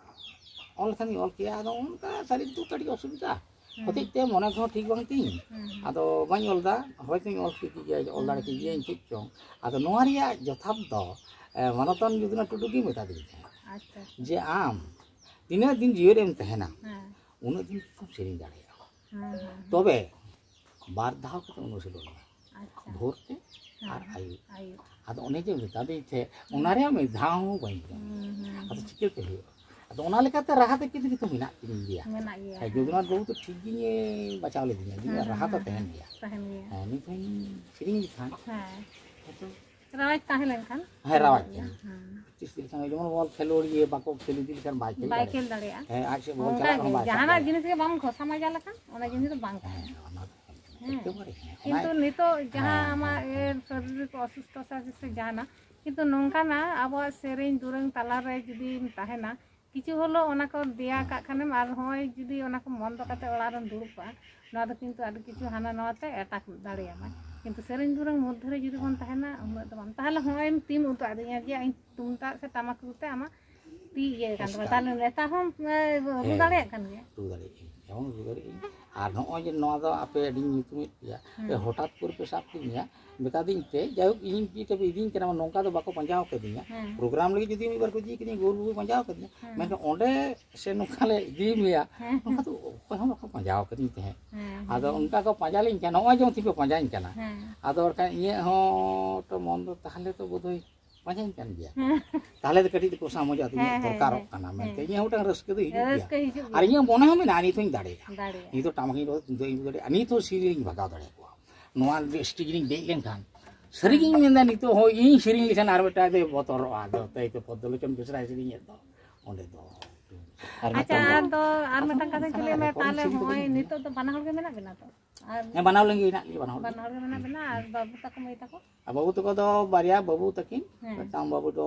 ᱚᱞ ᱠᱷᱟᱱᱤᱧ ᱚᱞ ᱠᱮᱭᱟ, ᱟᱫᱚ ᱚᱱᱠᱟ ᱥᱟᱹᱨᱤ ᱫᱚ ᱠᱟᱹᱴᱤᱡ ᱚᱥᱩᱵᱤᱫᱟ ᱦᱮᱸ᱾ ᱦᱚᱛᱮᱡ ᱛᱮ ᱢᱚᱱᱮ ᱠᱚᱦᱚᱸ ᱴᱷᱤᱠ ᱵᱟᱝ ᱛᱤᱧ᱾ ᱦᱮᱸ, ᱦᱮᱸ᱾ ᱟᱫᱚ ᱵᱟᱹᱧ ᱚᱞ ᱮᱫᱟ, ᱦᱚᱭᱛᱳᱧ ᱚᱞ ᱠᱮᱫ ᱜᱮᱭᱟ, ᱚᱞ ᱫᱟᱲᱮ ᱠᱮᱫ ᱜᱤᱭᱟᱹᱧ ᱪᱮᱫ ᱪᱚᱝ᱾ ᱟᱫᱚ ᱱᱚᱣᱟ ᱨᱮᱭᱟᱜ ᱡᱚᱛᱷᱟᱛ ᱫᱚ ᱮ, ᱢᱟᱱᱚᱛᱟᱱ ᱡᱩᱫᱩᱱᱟ ᱴᱩᱰᱩ ᱜᱮ ᱢᱮᱛᱟ ᱫᱤᱧ ᱛᱟᱦᱮᱸᱫ ᱟᱪᱪᱷᱟ᱾ ᱡᱮ ᱟᱢ ᱛᱤᱱᱟᱹᱜ ᱫᱤᱱ ᱡᱤᱣᱮᱫ ᱮᱢ ᱛᱟᱦᱮᱱᱟ ᱦᱮᱸ᱾ ᱩᱱᱟᱹᱜ ᱫᱤᱱ ᱜᱮᱢ ᱥᱮᱨᱮᱧ ᱫᱟᱲᱮᱭᱟᱜᱼᱟ᱾ ᱦᱮᱸ, ᱦᱮᱸ, ᱦᱮᱸ᱾ ᱛᱚᱵᱮ ᱵᱟᱨ ᱫᱷᱟᱣ ᱠᱟᱛᱮ ᱚᱱᱩᱥᱤᱞᱚᱱ ᱢᱮ᱾ ᱟᱪᱪᱷᱟ᱾ ᱵᱷᱳᱨ ᱛᱮ ᱟᱨ ᱦᱮᱸ᱾ ᱟᱹᱭᱩᱵ᱾ ᱟᱹᱭᱩᱵ᱾ ᱟᱫᱚ ᱚᱱᱮ ᱡᱮ ᱢᱮᱛᱟ ᱫᱤᱧ ᱛᱟᱦᱮᱸᱫ, ᱚᱱᱟ ᱨᱮᱭᱟᱜ ᱢᱤᱫ ᱫᱷᱟᱣ ᱦᱚᱸ ᱵᱟᱹᱧ ᱜᱟᱱ᱾ ᱦᱩᱸ, ᱦᱩᱸ, ᱟᱫᱚ ᱦᱩᱸ᱾ ᱪᱤᱠᱟᱹᱛᱮ ᱦᱩᱭᱩᱜᱼᱟ? ᱟᱫᱚ ᱚᱱᱟ ᱞᱮᱠᱟᱛᱮ ᱨᱟᱦᱟ ᱛᱮ ᱠᱤᱱᱛᱩ ᱱᱤᱛᱚᱜ ᱢᱮᱱᱟᱜ ᱛᱤᱧ ᱜᱮᱭᱟ᱾ ᱢᱮᱱᱟᱜ ᱜᱮᱭᱟ, ᱦᱮᱸ, ᱦᱮᱸ᱾ ᱡᱚᱫᱩᱱᱟᱛᱷ ᱵᱟᱹᱵᱩ ᱫᱚ ᱴᱷᱤᱠ ᱜᱤᱧ ᱵᱟᱪᱷᱟᱣ ᱞᱤᱫᱤᱧᱟ, ᱡᱮ ᱦᱮᱸ, ᱦᱮᱸ, ᱨᱟᱦᱟ ᱫᱚ ᱦᱮᱸ, ᱛᱟᱦᱮᱱ ᱦᱮᱸ᱾ ᱜᱮᱭᱟ᱾ ᱛᱟᱦᱮᱱ ᱜᱮᱭᱟ᱾ ᱦᱮᱸ, ᱱᱤᱛ ᱦᱚᱸᱧ ᱥᱮᱨᱮᱧ ᱞᱮᱠᱷᱟᱱ ᱦᱮᱸ᱾ ᱦᱚᱭᱛᱳ ᱨᱟᱣᱟᱡᱽ ᱛᱟᱦᱮᱸ ᱞᱮᱱᱠᱷᱟᱱ᱾ ᱦᱮᱸ, ᱨᱟᱣᱟᱡᱽ ᱦᱮᱸ, ᱛᱟᱦᱮᱱ᱾ ᱦᱮᱸ᱾ ᱛᱤᱥ ᱞᱮᱠᱷᱟᱱ ᱡᱮᱢᱚᱱ ᱵᱚᱞ ᱠᱷᱮᱞᱳᱰᱤᱭᱟᱹ ᱵᱟᱠᱚ ᱠᱷᱮᱞ ᱤᱫᱤ ᱞᱮᱠᱷᱟᱱ ᱵᱟᱭ ᱠᱷᱮᱞ ᱵᱟᱭ ᱫᱟᱲᱮᱭᱟᱜᱼᱟ᱾ ᱠᱷᱮᱞ ᱫᱟᱲᱮᱭᱟᱜᱼᱟ᱾ ᱦᱮᱸ, ᱟᱡ ᱥᱮᱫ ᱵᱚᱞ ᱚᱱᱠᱟ ᱪᱟᱞᱟᱜ ᱜᱮ, ᱨᱮᱦᱚᱸ ᱵᱟᱭ ᱥᱟᱵ ᱡᱟᱦᱟᱱᱟᱜ ᱫᱟᱲᱮᱭᱟᱜᱼᱟ᱾ ᱡᱤᱱᱤᱥ ᱜᱮ ᱵᱟᱢ ᱜᱷᱚᱥᱟᱢᱟᱡᱟ ᱞᱮᱠᱷᱟᱱ ᱚᱱᱟ ᱡᱤᱱᱤᱥ ᱫᱚ ᱵᱟᱝ ᱛᱟᱦᱮᱱᱟ᱾ ᱦᱮᱸ, ᱚᱱᱟ ᱫᱚ ᱦᱮᱸ᱾ ᱠᱤᱱᱛᱩ ᱱᱤᱛᱚᱜ ᱡᱟᱦᱟᱸ ᱦᱮᱸ, ᱟᱢᱟᱜ ᱦᱮᱸ, ᱤᱭᱟᱹ ᱦᱮᱸ᱾ ᱥᱟᱨᱤᱨᱤᱠ ᱚᱥᱩᱥᱛᱷᱚ ᱥᱮ ᱡᱟᱦᱟᱱᱟᱜ, ᱠᱤᱱᱛᱩ ᱱᱚᱝᱠᱟᱱᱟᱜ ᱟᱵᱚᱣᱟᱜ ᱥᱮᱨᱮᱧ ᱫᱩᱨᱟᱹᱝ ᱛᱟᱞᱟᱨᱮ ᱡᱩᱫᱤᱢ ᱛᱟᱦᱮᱱᱟ, ᱠᱤᱪᱷᱩ ᱦᱚᱞᱳ ᱚᱱᱟ ᱠᱚ ᱫᱮᱭᱟ ᱦᱮᱸ᱾ ᱠᱟᱜ ᱠᱷᱟᱱᱮᱢ, ᱟᱨ ᱱᱚᱜᱼᱚᱭ ᱡᱩᱫᱤ ᱚᱱᱟ ᱠᱚ ᱵᱚᱱᱫᱚ ᱠᱟᱛᱮ ᱚᱲᱟᱜ ᱨᱮᱢ ᱫᱩᱲᱩᱵ ᱠᱚᱜᱼᱟ, ᱱᱚᱣᱟ ᱫᱚ ᱠᱤᱱᱛᱩ ᱟᱹᱰᱤ ᱠᱤᱪᱷᱩ ᱦᱟᱱᱟ ᱱᱟᱣᱟ ᱛᱮ ᱮᱴᱟᱠ ᱫᱟᱲᱮᱭᱟᱢᱟ᱾ ᱠᱤᱱᱛᱩ ᱥᱮᱨᱮᱧ ᱫᱩᱨᱟᱹᱝ ᱢᱚᱫᱽᱫᱷᱮ ᱨᱮ ᱡᱩᱫᱤ ᱵᱚᱱ ᱛᱟᱦᱮᱱᱟ, ᱩᱱᱟᱹᱜ ᱫᱚ ᱵᱟᱝ᱾ ᱛᱟᱦᱚᱞᱮ ᱦᱚᱸᱜᱼᱚᱭ ᱮᱢ ᱛᱤᱢ ᱩᱛᱟᱹᱨ ᱟᱹᱫᱤᱧᱟ ᱡᱮ ᱤᱧ ᱛᱩᱢᱫᱟᱜ ᱥᱮ ᱴᱟᱢᱟᱠ ᱨᱩ ᱛᱮ ᱟᱢᱟᱜ ᱛᱤ ᱤᱭᱟᱹ ᱠᱟᱱ ᱛᱟᱢᱟ᱾ ᱮᱥᱠᱟᱨ᱾ ᱛᱟᱦᱚᱞᱮ ᱱᱮᱛᱟᱨ ᱦᱚᱸ, ᱮ, ᱨᱩ ᱦᱮᱸ, ᱫᱟᱲᱮᱭᱟᱜ ᱠᱟᱱ ᱜᱮᱭᱟ? ᱨᱩ ᱫᱟᱲᱮᱭᱟᱜ ᱟᱹᱧ, ᱮᱢᱚᱱ ᱨᱩ ᱫᱟᱲᱮᱭᱟᱜ ᱟᱹᱧ᱾ ᱟᱨ ᱱᱚᱜᱼᱚᱭ ᱡᱮ ᱱᱚᱣᱟ ᱫᱚ ᱟᱯᱮ ᱟᱹᱰᱤ ᱧᱩᱛᱩᱢᱮᱫ ᱯᱮᱭᱟ, ᱦᱮᱸ᱾ ᱦᱚᱴᱟᱛ ᱠᱚᱨᱮ ᱯᱮ ᱥᱟᱵ ᱠᱤᱫᱤᱧᱟ, ᱢᱮᱛᱟ ᱫᱤᱧ ᱯᱮ, ᱡᱟᱭᱦᱳᱠ, ᱤᱧ ᱪᱮᱫ ᱛᱮᱯᱮ ᱤᱫᱤᱧ ᱠᱟᱱᱟ, ᱱᱚᱝᱠᱟ ᱫᱚ ᱵᱟᱠᱚ ᱯᱟᱸᱡᱟ ᱟᱠᱟᱫᱤᱧᱟ᱾ ᱦᱮᱸ᱾ ᱯᱨᱳᱜᱨᱟᱢ ᱞᱟᱹᱜᱤᱫ ᱡᱩᱫᱤ ᱢᱤᱫ ᱵᱟᱨ ᱠᱚ ᱤᱫᱤ ᱠᱤᱫᱤᱧᱟ, ᱜᱳᱞ ᱵᱟᱵᱩᱭ ᱯᱟᱸᱡᱟ ᱟᱠᱟᱫᱤᱧᱟ, ᱦᱮᱸ᱾ ᱢᱮᱱᱠᱷᱟᱱ ᱚᱸᱰᱮ ᱥᱮ ᱱᱚᱝᱠᱟ ᱞᱮ ᱤᱫᱤ ᱢᱮᱭᱟ, ᱦᱮᱸ᱾ ᱱᱚᱝᱠᱟ ᱫᱚ ᱚᱠᱚᱭ ᱦᱚᱸ ᱵᱟᱠᱚ ᱯᱟᱸᱡᱟ ᱟᱠᱟᱫᱤᱧ ᱛᱟᱦᱮᱸᱫ᱾ ᱦᱮᱸ, ᱟᱫᱚ ᱦᱮᱸ᱾ ᱚᱱᱠᱟ ᱠᱚ ᱯᱟᱸᱡᱟ ᱞᱤᱧ ᱠᱟᱱᱟ, ᱱᱚᱜᱼᱚᱭ ᱡᱮᱢᱚᱱ ᱛᱤᱦᱤᱧ ᱯᱮ ᱯᱟᱸᱡᱟᱧ ᱠᱟᱱᱟ᱾ ᱦᱮᱸ᱾ ᱟᱫᱚ ᱵᱟᱠᱷᱟᱱ ᱤᱧᱟᱹᱜ ᱦᱚᱸ ᱛᱚ ᱢᱚᱱ ᱫᱚ ᱛᱟᱦᱚᱞᱮ ᱛᱚ ᱵᱳᱫᱷᱚᱭ ᱯᱟᱸᱡᱟᱧ ᱠᱟᱱ ᱜᱮᱭᱟ ᱠᱚ᱾ ᱦᱮᱸ᱾ ᱛᱟᱦᱚᱞᱮ ᱫᱚ ᱠᱟᱹᱴᱤᱡ ᱫᱚ ᱠᱚᱥᱟ ᱢᱚᱡᱟ ᱫᱚ ᱤᱧᱟᱹᱜ ᱦᱮᱸ, ᱦᱮᱸ, ᱫᱚᱨᱠᱟᱨᱚᱜ ᱦᱮᱸ, ᱠᱟᱱᱟ ᱢᱮᱱᱛᱮ ᱦᱮᱸ᱾ ᱤᱧᱟᱹᱜ ᱢᱤᱫᱴᱟᱝ ᱨᱟᱹᱥᱠᱟᱹ ᱫᱚ ᱦᱤᱡᱩᱜ ᱨᱟᱹᱥᱠᱟᱹ ᱜᱮᱭᱟ᱾ ᱦᱤᱡᱩᱜ ᱟᱨ ᱜᱮᱭᱟ᱾ ᱤᱧᱟᱹᱜ ᱢᱚᱱᱮ ᱦᱚᱸ ᱢᱮᱱᱟᱜᱼᱟ, ᱱᱤᱛ ᱦᱚᱸᱧ ᱫᱟᱲᱮᱭᱟᱜᱼᱟ᱾ ᱫᱟᱲᱮᱭᱟᱜᱼᱟ᱾ ᱱᱤᱛ ᱦᱚᱸ ᱥᱤᱲᱤᱧ ᱵᱷᱟᱜᱟᱣ ᱫᱟᱲᱮᱭᱟᱠᱚᱣᱟ᱾ ᱱᱚᱣᱟ ᱥᱴᱮᱡᱽ ᱨᱤᱧ ᱫᱮᱡ ᱞᱮᱱᱠᱷᱟᱱ ᱥᱟᱹᱨᱤᱜᱤᱧ ᱢᱮᱱᱫᱟ, ᱱᱤᱛᱚᱜ ᱦᱚᱸ ᱤᱧ ᱥᱮᱨᱮᱧ ᱞᱮᱠᱷᱟᱱ ᱟᱨ ᱢᱤᱫᱴᱟᱝ ᱫᱚᱭ ᱵᱚᱛᱚᱨᱚᱜᱼᱟ᱾ ᱟᱫᱚ ᱛᱟᱭ ᱛᱚ ᱯᱚᱫᱽᱫᱚᱞᱳᱪᱚᱱ ᱵᱮᱥᱨᱟᱭ ᱥᱮᱨᱮᱧᱮᱫ ᱫᱚ ᱚᱸᱰᱮ ᱫᱚ᱾ ᱟᱨ ᱟᱪᱪᱷᱟ, ᱢᱤᱫᱴᱟᱝ ᱟᱨ ᱫᱚ ᱟᱨ ᱢᱤᱫᱴᱟᱝ ᱠᱟᱛᱷᱟᱧ ᱠᱩᱞᱤᱭᱮᱫ ᱢᱮᱭᱟ, ᱨᱮᱠᱚᱨᱰᱤᱝ ᱛᱟᱦᱚᱞᱮ ᱥᱮᱨᱮᱧ ᱫᱚ ᱦᱚᱸᱜᱼᱚᱭ ᱵᱟᱹᱧ ᱱᱤᱛᱚᱜ ᱫᱚ ᱵᱟᱱᱟ ᱦᱚᱲ ᱜᱮ ᱢᱮᱱᱟᱜ ᱵᱮᱱᱟ ᱛᱚ? ᱟᱨ ᱦᱮᱸ, ᱵᱟᱱᱟ ᱦᱚᱲ ᱞᱤᱧ ᱢᱮᱱᱟᱜ ᱞᱤᱧᱟ, ᱵᱟᱱᱟ ᱦᱚᱲ ᱵᱟᱱᱟ ᱜᱮ᱾ ᱦᱚᱲ ᱜᱮ ᱢᱮᱱᱟᱜ ᱵᱮᱱᱟ? ᱟᱨ ᱵᱟᱹᱵᱩ ᱛᱟᱠᱚ, ᱢᱟᱹᱭ ᱛᱟᱠᱚ? ᱟᱨ ᱵᱟᱹᱵᱩ ᱛᱟᱠᱚ ᱫᱚ ᱵᱟᱨᱭᱟ ᱵᱟᱹᱵᱩ ᱛᱟᱹᱠᱤᱱ᱾ ᱦᱮᱸ᱾ ᱢᱤᱫᱴᱟᱝ ᱵᱟᱹᱵᱩ ᱫᱚ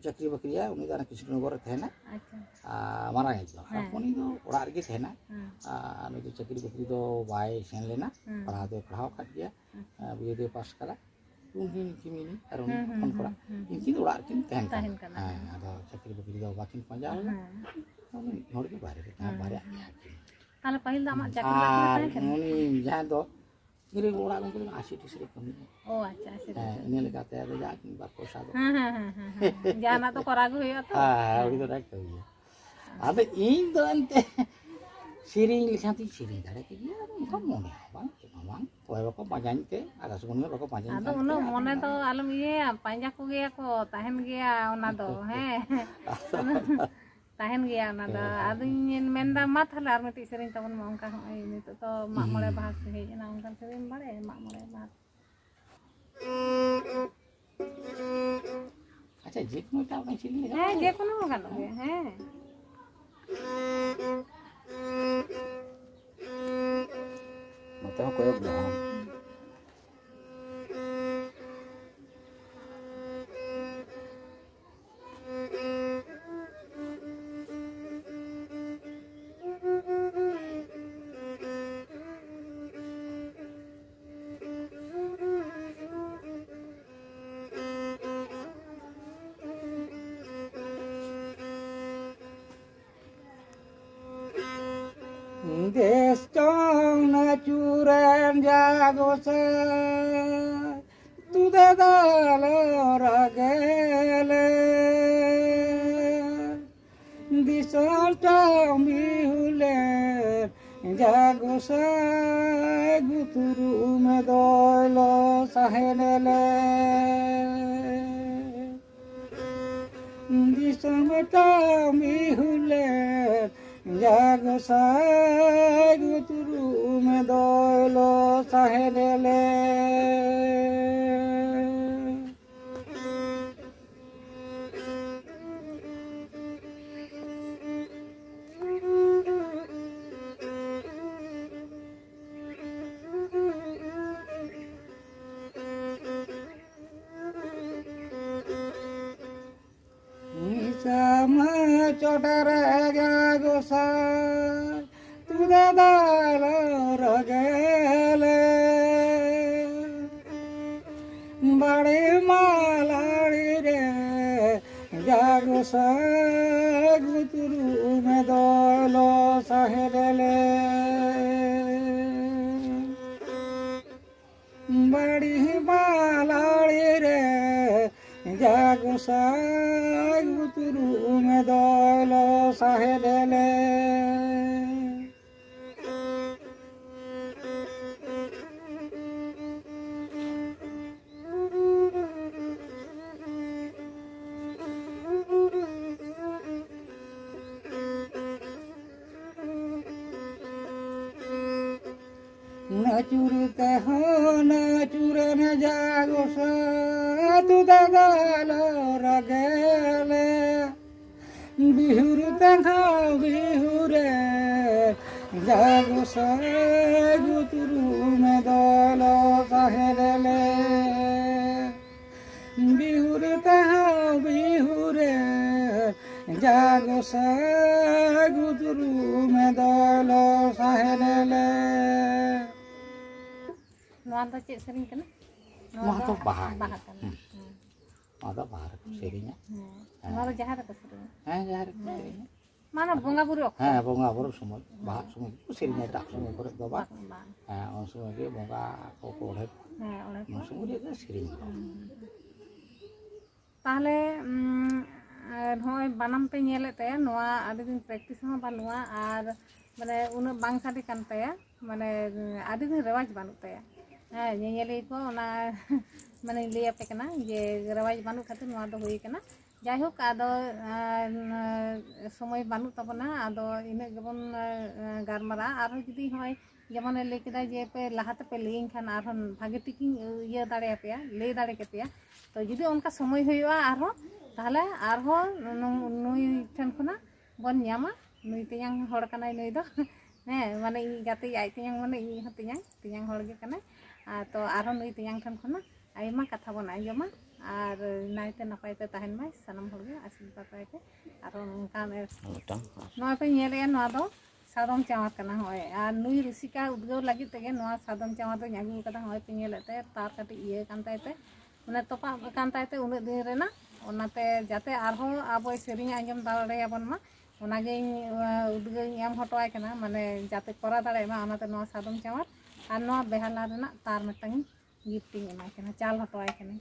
ᱪᱟᱹᱠᱨᱤ ᱵᱟᱹᱠᱨᱤᱭᱟ, ᱩᱱᱤ ᱫᱚ ᱚᱱᱟ ᱠᱨᱤᱥᱱᱚᱱᱚᱜᱚᱨ ᱨᱮ ᱛᱟᱦᱮᱱᱟ᱾ ᱟᱪᱪᱷᱟ᱾ ᱟᱨ ᱢᱟᱨᱟᱝ ᱤᱡ ᱫᱚ᱾ ᱟᱨ ᱦᱮᱸ᱾ ᱩᱱᱤ ᱫᱚ ᱚᱲᱟᱜ ᱨᱮᱜᱮ ᱛᱟᱦᱮᱱᱟ᱾ ᱦᱮᱸ᱾ ᱟᱨ ᱩᱱᱤ ᱫᱚ ᱪᱟᱹᱠᱨᱤ ᱵᱟᱹᱠᱨᱤ ᱫᱚ ᱵᱟᱭ ᱥᱮᱱ ᱞᱮᱱᱟ᱾ ᱦᱮᱸ᱾ ᱯᱟᱲᱦᱟᱣ ᱫᱚᱭ ᱯᱟᱲᱦᱟᱣ ᱟᱠᱟᱫ ᱜᱮᱭᱟ᱾ ᱟᱪᱪᱷᱟ᱾ ᱟᱨ ᱵᱤᱭᱮ ᱫᱚᱭ ᱯᱟᱥ ᱠᱟᱫᱟ᱾ ᱩᱱᱠᱤᱱ, ᱩᱱᱠᱤᱱ ᱟᱨ ᱩᱱᱤ ᱦᱩᱸ, ᱦᱩᱸ, ᱦᱚᱯᱚᱱ ᱠᱚᱲᱟ, ᱦᱩᱸ, ᱦᱩᱸ᱾ ᱩᱱᱠᱤᱱ ᱫᱚ ᱚᱲᱟᱜ ᱨᱮᱠᱤᱱ ᱛᱟᱦᱮᱱ ᱛᱟᱦᱮᱱ ᱠᱟᱱᱟ᱾ ᱠᱟᱱᱟ, ᱦᱮᱸ, ᱦᱮᱸ᱾ ᱟᱫᱚ ᱪᱟᱹᱠᱨᱤ ᱵᱟᱹᱠᱨᱤ ᱫᱚ ᱵᱟᱹᱠᱤᱱ ᱯᱟᱸᱡᱟ ᱞᱮᱫᱟ᱾ ᱦᱮᱸ᱾ ᱩᱱᱤ ᱢᱤᱫ ᱦᱚᱲ ᱜᱮ ᱵᱟᱦᱨᱮ ᱨᱮ ᱛᱟᱦᱮᱸ, ᱦᱮᱸ᱾ ᱵᱟᱨᱭᱟ ᱜᱮᱭᱟ ᱠᱤᱱ᱾ ᱛᱟᱦᱞᱮ ᱯᱟᱹᱦᱤᱞ ᱫᱚ ᱟᱢᱟᱜ ᱪᱟᱹᱠᱨᱤ ᱵᱟᱹᱠᱨᱤ ᱫᱚ ᱟᱨ ᱛᱟᱦᱮᱸ ᱠᱟᱱᱟ? ᱩᱱᱤ ᱡᱟᱦᱟᱸᱭ ᱫᱚ ᱜᱤᱨᱟᱹ ᱚᱲᱟᱜ ᱜᱚᱢᱠᱮ ᱫᱚ ᱟᱨ ᱥᱤ ᱴᱤ ᱥᱤ ᱨᱮ ᱠᱟᱹᱢᱤᱭᱟ᱾ ᱚ, ᱟᱪᱪᱷᱟ, ᱟᱨ ᱥᱤ ᱴᱤ ᱥᱤ᱾ ᱦᱮᱸ, ᱤᱱᱟᱹ ᱞᱮᱠᱟᱛᱮ ᱟᱫᱚ ᱡᱟᱦᱟᱸ ᱠᱤᱱ ᱵᱟᱨ ᱯᱚᱭᱥᱟ ᱫᱚ᱾ ᱦᱮᱸ, ᱦᱮᱸ, ᱦᱮᱸ, ᱦᱮᱸ, ᱦᱮᱸ᱾ ᱡᱟᱦᱟᱱᱟᱜ ᱫᱚ ᱠᱚᱨᱟᱣ ᱜᱮ ᱦᱩᱭᱩᱜᱼᱟ ᱛᱚ᱾ ᱦᱮᱸ, ᱦᱮᱸ, ᱩᱱᱤ ᱫᱚ ᱦᱮᱸ᱾ ᱰᱟᱭᱨᱮᱠᱴ ᱠᱟᱹᱢᱤᱭᱟ᱾ ᱟᱫᱚ ᱤᱧ ᱫᱚ ᱮᱱᱛᱮ ᱥᱮᱨᱮᱧ ᱞᱮᱠᱷᱟᱱ ᱛᱤᱧ ᱥᱮᱨᱮᱧ ᱫᱟᱲᱮ ᱠᱮᱜᱮᱭᱟ, ᱟᱫᱚ ᱚᱱᱠᱟ ᱢᱚᱱᱮ ᱦᱚᱸ ᱵᱟᱝ, ᱪᱮᱫ ᱦᱚᱸ ᱵᱟᱝ᱾ ᱚᱠᱚᱭ ᱵᱟᱠᱚ ᱯᱟᱸᱡᱟᱧ ᱛᱮ, ᱟᱠᱟᱥᱵᱟᱱᱤ ᱦᱚᱸ ᱵᱟᱠᱚ ᱯᱟᱸᱡᱟᱧ ᱟᱫᱚ ᱠᱟᱱ ᱩᱱᱟᱹᱜ ᱛᱮ, ᱟᱫᱚ ᱢᱚᱱᱮ ᱫᱚ ᱚᱱᱟ ᱟᱞᱚᱢ ᱤᱭᱟᱹᱭᱟ, ᱯᱟᱸᱡᱟ ᱠᱚᱜᱮᱭᱟ ᱠᱚ, ᱛᱟᱦᱮᱱ ᱜᱮᱭᱟ ᱚᱱᱟ ᱫᱚ, ᱦᱮᱸ᱾ ᱟᱫᱚ ᱛᱟᱦᱮᱱ ᱜᱮᱭᱟ ᱚᱱᱟ ᱫᱚ᱾ ᱦᱮᱸ, ᱦᱮᱸ᱾ ᱟᱫᱚᱧ ᱢᱮᱱᱫᱟ, ᱢᱟ ᱛᱟᱦᱞᱮ ᱟᱨ ᱢᱤᱫᱴᱤᱡ ᱥᱮᱨᱮᱧ ᱛᱟᱵᱚᱱ ᱢᱟ, ᱚᱱᱠᱟ ᱦᱚᱸᱜᱼᱚᱭ ᱱᱤᱛᱚᱜ ᱫᱚ ᱢᱟᱜ ᱢᱚᱬᱮ ᱦᱩᱸ᱾ ᱵᱟᱦᱟ ᱥᱮ ᱦᱮᱡ ᱮᱱᱟ, ᱚᱱᱠᱟᱱ ᱥᱮᱨᱮᱧ ᱵᱟᱲᱟᱭᱟ, ᱢᱟᱜ ᱢᱚᱬᱮ ᱵᱟᱦᱟ᱾ ᱟᱪᱪᱷᱟ, ᱡᱮᱠᱳᱱᱳ ᱮᱴᱟᱜ ᱢᱤᱫᱴᱟᱝ ᱥᱮᱨᱮᱧ ᱞᱮᱠᱷᱟᱱ ᱦᱮᱸ, ᱜᱮ ᱡᱮᱠᱳᱱᱳ ᱦᱚᱸ ᱜᱟᱱᱚᱜ ᱜᱮᱭᱟ, ᱦᱮᱸ᱾ ᱱᱚᱛᱮ ᱦᱚᱸ ᱠᱚᱭᱚᱜ ᱫᱚ ᱦᱚᱸ᱾ ᱫᱮᱥ ᱪᱚᱝ ᱱᱟᱪᱩᱨᱮᱱ ᱡᱟ ᱜᱚᱥᱟᱭ, ᱛᱩᱫᱮ ᱫᱟᱞᱚ ᱨᱟᱜᱮᱞᱮ᱾ ᱫᱤᱥᱚᱢ ᱪᱚᱝ ᱵᱤᱦᱩᱞᱮᱱ ᱡᱟ ᱜᱚᱥᱟᱭ, ᱜᱩᱛᱩᱨᱩᱢ ᱫᱚᱭ ᱞᱚ ᱥᱟᱦᱮᱫᱮᱞᱮ᱾ ᱫᱤᱥᱚᱢ ᱛᱟᱢ ᱤᱦᱩᱞᱮ, ᱡᱟ ᱜᱚᱥᱟᱭ ᱜᱩᱛᱩᱨᱩᱢ ᱫᱚᱭ ᱞᱚ ᱥᱟᱦᱮᱫᱮᱞᱮ᱾ ᱢᱟᱹ ᱪᱚᱴᱨᱮ ᱜᱮ ᱜᱚᱸᱥᱟᱭ ᱛᱩᱫᱮ ᱫᱟᱞᱚ ᱨᱚᱜᱮᱞᱮ᱾ ᱵᱟᱲᱮ ᱢᱟᱞᱟᱲᱤ ᱨᱮ ᱡᱟ ᱜᱚᱸᱥᱟᱭ ᱜᱩᱛᱩᱨᱩ ᱢᱮ ᱫᱚᱞᱚ ᱥᱟᱦᱮᱫᱮᱞᱮ᱾ ᱵᱟᱲᱤ ᱵᱟᱞᱟᱲᱤ ᱨᱮ ᱡᱟ ᱜᱚᱸᱥᱟᱭ ᱜᱩᱛᱩᱨᱩ ᱢᱮ ᱫᱚᱞᱚ ᱥᱟᱦᱮᱫᱮᱞᱮ᱾ ᱱᱟᱹᱪᱩᱨ ᱛᱮᱦᱚᱸ ᱱᱟᱹᱪᱩᱨᱮᱱ ᱡᱟ ᱜᱚᱸᱥᱟᱭ ᱛᱩᱫᱮ ᱫᱟᱞᱚ ᱨᱚᱜᱮᱞᱮ᱾ ᱵᱤᱦᱩᱨ ᱛᱮᱦᱚᱸ ᱵᱤᱦᱩᱨᱮ ᱡᱟ ᱜᱚᱸᱥᱟᱭ ᱜᱩᱛᱩᱨᱩ ᱢᱮ ᱫᱚᱞᱚ ᱥᱟᱦᱮᱫᱮᱞᱮ᱾ ᱵᱤᱦᱩᱨ ᱛᱮᱦᱚᱸ ᱵᱤᱦᱩᱨᱮ ᱡᱟ ᱜᱚᱸᱥᱟᱭ ᱜᱩᱛᱩᱨᱩ ᱢᱮ ᱫᱚᱞᱚ ᱥᱟᱦᱮᱫᱮᱞᱮ᱾ ᱱᱚᱣᱟ ᱫᱚ ᱪᱮᱫ ᱥᱮᱨᱮᱧ ᱠᱟᱱᱟ? ᱱᱚᱣᱟ ᱫᱚ ᱵᱟᱦᱟ ᱜᱮ᱾ ᱵᱟᱦᱟ ᱠᱟᱱᱟ᱾ ᱦᱩᱸ᱾ ᱦᱮᱸ᱾ ᱱᱚᱣᱟ ᱫᱚ ᱵᱟᱦᱟ ᱨᱮᱠᱚ ᱥᱮᱨᱮᱧᱟ᱾ ᱦᱮᱸ᱾ ᱦᱮᱸ᱾ ᱱᱚᱣᱟ ᱫᱚ ᱡᱟᱦᱟᱸ ᱨᱮᱠᱚ ᱥᱮᱨᱮᱧᱟ᱾ ᱦᱮᱸ, ᱡᱟᱦᱟᱸ ᱨᱮᱠᱚ ᱦᱮᱸ᱾ ᱥᱮᱨᱮᱧᱟ᱾ ᱢᱟᱱᱮ ᱵᱚᱸᱜᱟ ᱵᱩᱨᱩ ᱚᱠᱛᱚ᱾ ᱦᱮᱸ, ᱵᱚᱸᱜᱟ ᱵᱩᱨᱩ ᱥᱚᱢᱚᱭ, ᱦᱮᱸ᱾ ᱵᱟᱦᱟ ᱥᱚᱢᱚᱭ ᱜᱮᱠᱚ ᱥᱮᱨᱮᱧᱟ, ᱮᱴᱟᱜ ᱥᱚᱢᱚᱭ ᱠᱚᱨᱮ ᱫᱚ ᱵᱟᱝ᱾ ᱵᱟᱝ, ᱵᱟᱝ᱾ ᱦᱮᱸ, ᱩᱱ ᱥᱚᱢᱚᱭ ᱜᱮ ᱵᱚᱸᱜᱟ ᱠᱚ ᱠᱚ ᱚᱸᱰᱮ ᱦᱮᱸ, ᱚᱸᱰᱮ ᱩᱱ ᱠᱚ ᱥᱚᱢᱚᱭ ᱜᱮ ᱥᱮᱨᱮᱧ ᱫᱚ᱾ ᱦᱩᱸ᱾ ᱛᱟᱦᱞᱮ, ᱩᱢ, ᱟᱨ ᱱᱚᱜᱼᱚᱭ ᱵᱟᱱᱟᱢ ᱯᱮ ᱧᱮᱞᱮᱫ ᱛᱟᱭᱟ, ᱱᱚᱣᱟ ᱟᱹᱰᱤ ᱫᱤᱱ practice ᱦᱚᱸ ᱵᱟᱹᱱᱩᱜᱼᱟ, ᱟᱨ ᱢᱟᱱᱮ ᱩᱱᱟᱹᱜ ᱵᱟᱝ ᱥᱟᱰᱮ ᱠᱟᱱ ᱛᱟᱭᱟ, ᱢᱟᱱᱮ ᱟᱹᱰᱤ ᱫᱤᱱ ᱨᱮᱣᱟᱡᱽ ᱵᱟᱹᱱᱩᱜ ᱛᱟᱭᱟ᱾ ᱦᱮᱸ, ᱧᱮᱧᱮᱞᱤᱭᱟᱹ ᱠᱚ ᱚᱱᱟ ᱢᱟᱱᱮᱧ ᱞᱟᱹᱭ ᱟᱯᱮ ᱠᱟᱱᱟ ᱡᱮ ᱨᱮᱣᱟᱡᱽ ᱵᱟᱹᱱᱩᱜ ᱠᱷᱟᱹᱛᱤᱨ ᱱᱚᱣᱟ ᱫᱚ ᱦᱩᱭ ᱠᱟᱱᱟ᱾ ᱡᱟᱭᱦᱳᱠ, ᱟᱫᱚ, ᱟᱨ, ᱥᱚᱢᱚᱭ ᱵᱟᱹᱱᱩᱜ ᱛᱟᱵᱚᱱᱟ, ᱟᱫᱚ ᱤᱱᱟᱹᱜ ᱜᱮᱵᱚᱱ, ᱟᱨ, ᱜᱟᱞᱢᱟᱨᱟᱜᱼᱟ᱾ ᱟᱨᱦᱚᱸ ᱡᱩᱫᱤ ᱱᱚᱜᱼᱚᱭ ᱡᱮᱢᱚᱱᱮ ᱞᱟᱹᱭ ᱠᱮᱫᱟ ᱡᱮ ᱯᱮ ᱞᱟᱦᱟ ᱛᱮᱯᱮ ᱞᱟᱹᱭᱟᱹᱧ ᱠᱷᱟᱱ ᱟᱨᱦᱚᱸ ᱵᱷᱟᱜᱮ ᱴᱷᱤᱠᱤᱧ ᱤᱭᱟᱹ ᱫᱟᱲᱮᱭᱟᱯᱮᱭᱟ, ᱞᱟᱹᱭ ᱫᱟᱲᱮ ᱠᱮᱯᱮᱭᱟ᱾ ᱛᱚ ᱡᱩᱫᱤ ᱚᱱᱠᱟ ᱥᱚᱢᱚᱭ ᱦᱩᱭᱩᱜᱼᱟ ᱟᱨᱦᱚᱸ, ᱛᱟᱦᱞᱮ ᱟᱨᱦᱚᱸ ᱱᱩ-, ᱱᱩᱭ ᱴᱷᱮᱱ ᱠᱷᱚᱱᱟᱜ ᱵᱚᱱ ᱧᱟᱢᱟ᱾ ᱱᱩᱭ ᱛᱮᱧᱟᱝ ᱦᱚᱲ ᱠᱟᱱᱟᱭ ᱱᱩᱭ ᱫᱚ᱾ ᱦᱮᱸ, ᱢᱟᱱᱮ ᱤᱧᱤᱡ ᱜᱟᱛᱮ, ᱟᱡ ᱛᱮᱧᱟᱝ ᱢᱟᱱᱮ ᱤᱧᱤᱡ ᱦᱚᱸ ᱛᱮᱧᱟᱝ, ᱛᱮᱧᱟᱝ ᱦᱚᱲ ᱜᱮ ᱠᱟᱱᱟᱭ᱾ ᱟᱨ ᱛᱚ ᱟᱨᱦᱚᱸ ᱱᱩᱭ ᱛᱮᱧᱟᱝ ᱴᱷᱮᱱ ᱠᱷᱚᱱᱟᱜ ᱟᱭᱢᱟ ᱠᱟᱛᱷᱟ ᱵᱚᱱ ᱟᱸᱡᱚᱢᱟ᱾ ᱟᱨ ᱱᱟᱭᱛᱮ ᱱᱟᱯᱟᱭ ᱛᱮ ᱛᱟᱦᱮᱱ ᱢᱟᱭ, ᱥᱟᱱᱟᱢ ᱦᱚᱲᱜᱮ ᱟᱥᱤᱨᱵᱟᱫᱽ ᱟᱭ ᱯᱮ᱾ ᱟᱨᱦᱚᱸ ᱱᱚᱝᱠᱟᱱ ᱢᱤᱫᱴᱟᱝ ᱟᱨ ᱱᱚᱣᱟ ᱯᱮ ᱧᱮᱞᱮᱜᱼᱟ, ᱱᱚᱣᱟ ᱫᱚ ᱥᱟᱫᱚᱢ ᱪᱟᱶᱟᱨ ᱠᱟᱱᱟ᱾ ᱦᱚᱸᱜᱼᱚᱭ, ᱟᱨ ᱱᱩᱭ ᱨᱩᱥᱤᱠᱟ ᱩᱫᱽᱜᱟᱹᱣ ᱞᱟᱹᱜᱤᱫ ᱛᱮᱜᱮ ᱱᱚᱣᱟ ᱥᱟᱫᱚᱢ ᱪᱟᱶᱟᱨ ᱫᱚᱧ ᱟᱹᱜᱩ ᱟᱠᱟᱫᱟ᱾ ᱦᱚᱸᱜᱼᱚᱭ ᱯᱮ ᱧᱮᱞᱮᱫ ᱛᱮ, ᱛᱟᱨ ᱠᱟᱹᱴᱤᱡ ᱤᱭᱟᱹ ᱠᱟᱱ ᱛᱟᱭ ᱛᱮ, ᱢᱟᱱᱮ ᱛᱚᱯᱟᱜ ᱟᱠᱟᱱ ᱛᱟᱭ ᱛᱮ ᱩᱱᱟᱹᱜ ᱫᱤᱱ ᱨᱮᱱᱟᱜ, ᱚᱱᱟᱛᱮ ᱡᱟᱛᱮ ᱟᱨᱦᱚᱸ ᱟᱵᱚᱭ ᱥᱮᱨᱮᱧ ᱟᱸᱡᱚᱢ ᱫᱟᱲᱮᱭᱟᱵᱚᱱ ᱢᱟ, ᱚᱱᱟᱜᱤᱧ ᱩᱫᱽᱜᱟᱹᱣ ᱤᱧ ᱮᱢ ᱦᱚᱴᱚ ᱟᱭ ᱠᱟᱱᱟ, ᱢᱟᱱᱮ ᱡᱟᱛᱮ ᱠᱚᱨᱟᱣ ᱫᱟᱲᱮᱭᱟᱜ ᱢᱟ᱾ ᱚᱱᱟᱛᱮ ᱱᱚᱣᱟ ᱥᱟᱫᱚᱢ ᱪᱟᱶᱟᱨ ᱟᱨ ᱱᱚᱣᱟ ᱵᱮᱦᱟᱞᱟ ᱨᱮᱱᱟᱜ ᱛᱟᱨ ᱢᱤᱫᱴᱟᱝ ᱜᱤᱯᱷᱴ ᱤᱧ ᱮᱢᱟᱭ ᱠᱟᱱᱟ, ᱪᱟᱞ ᱦᱚᱴᱚ ᱟᱭ ᱠᱟᱹᱱᱟᱹᱧ᱾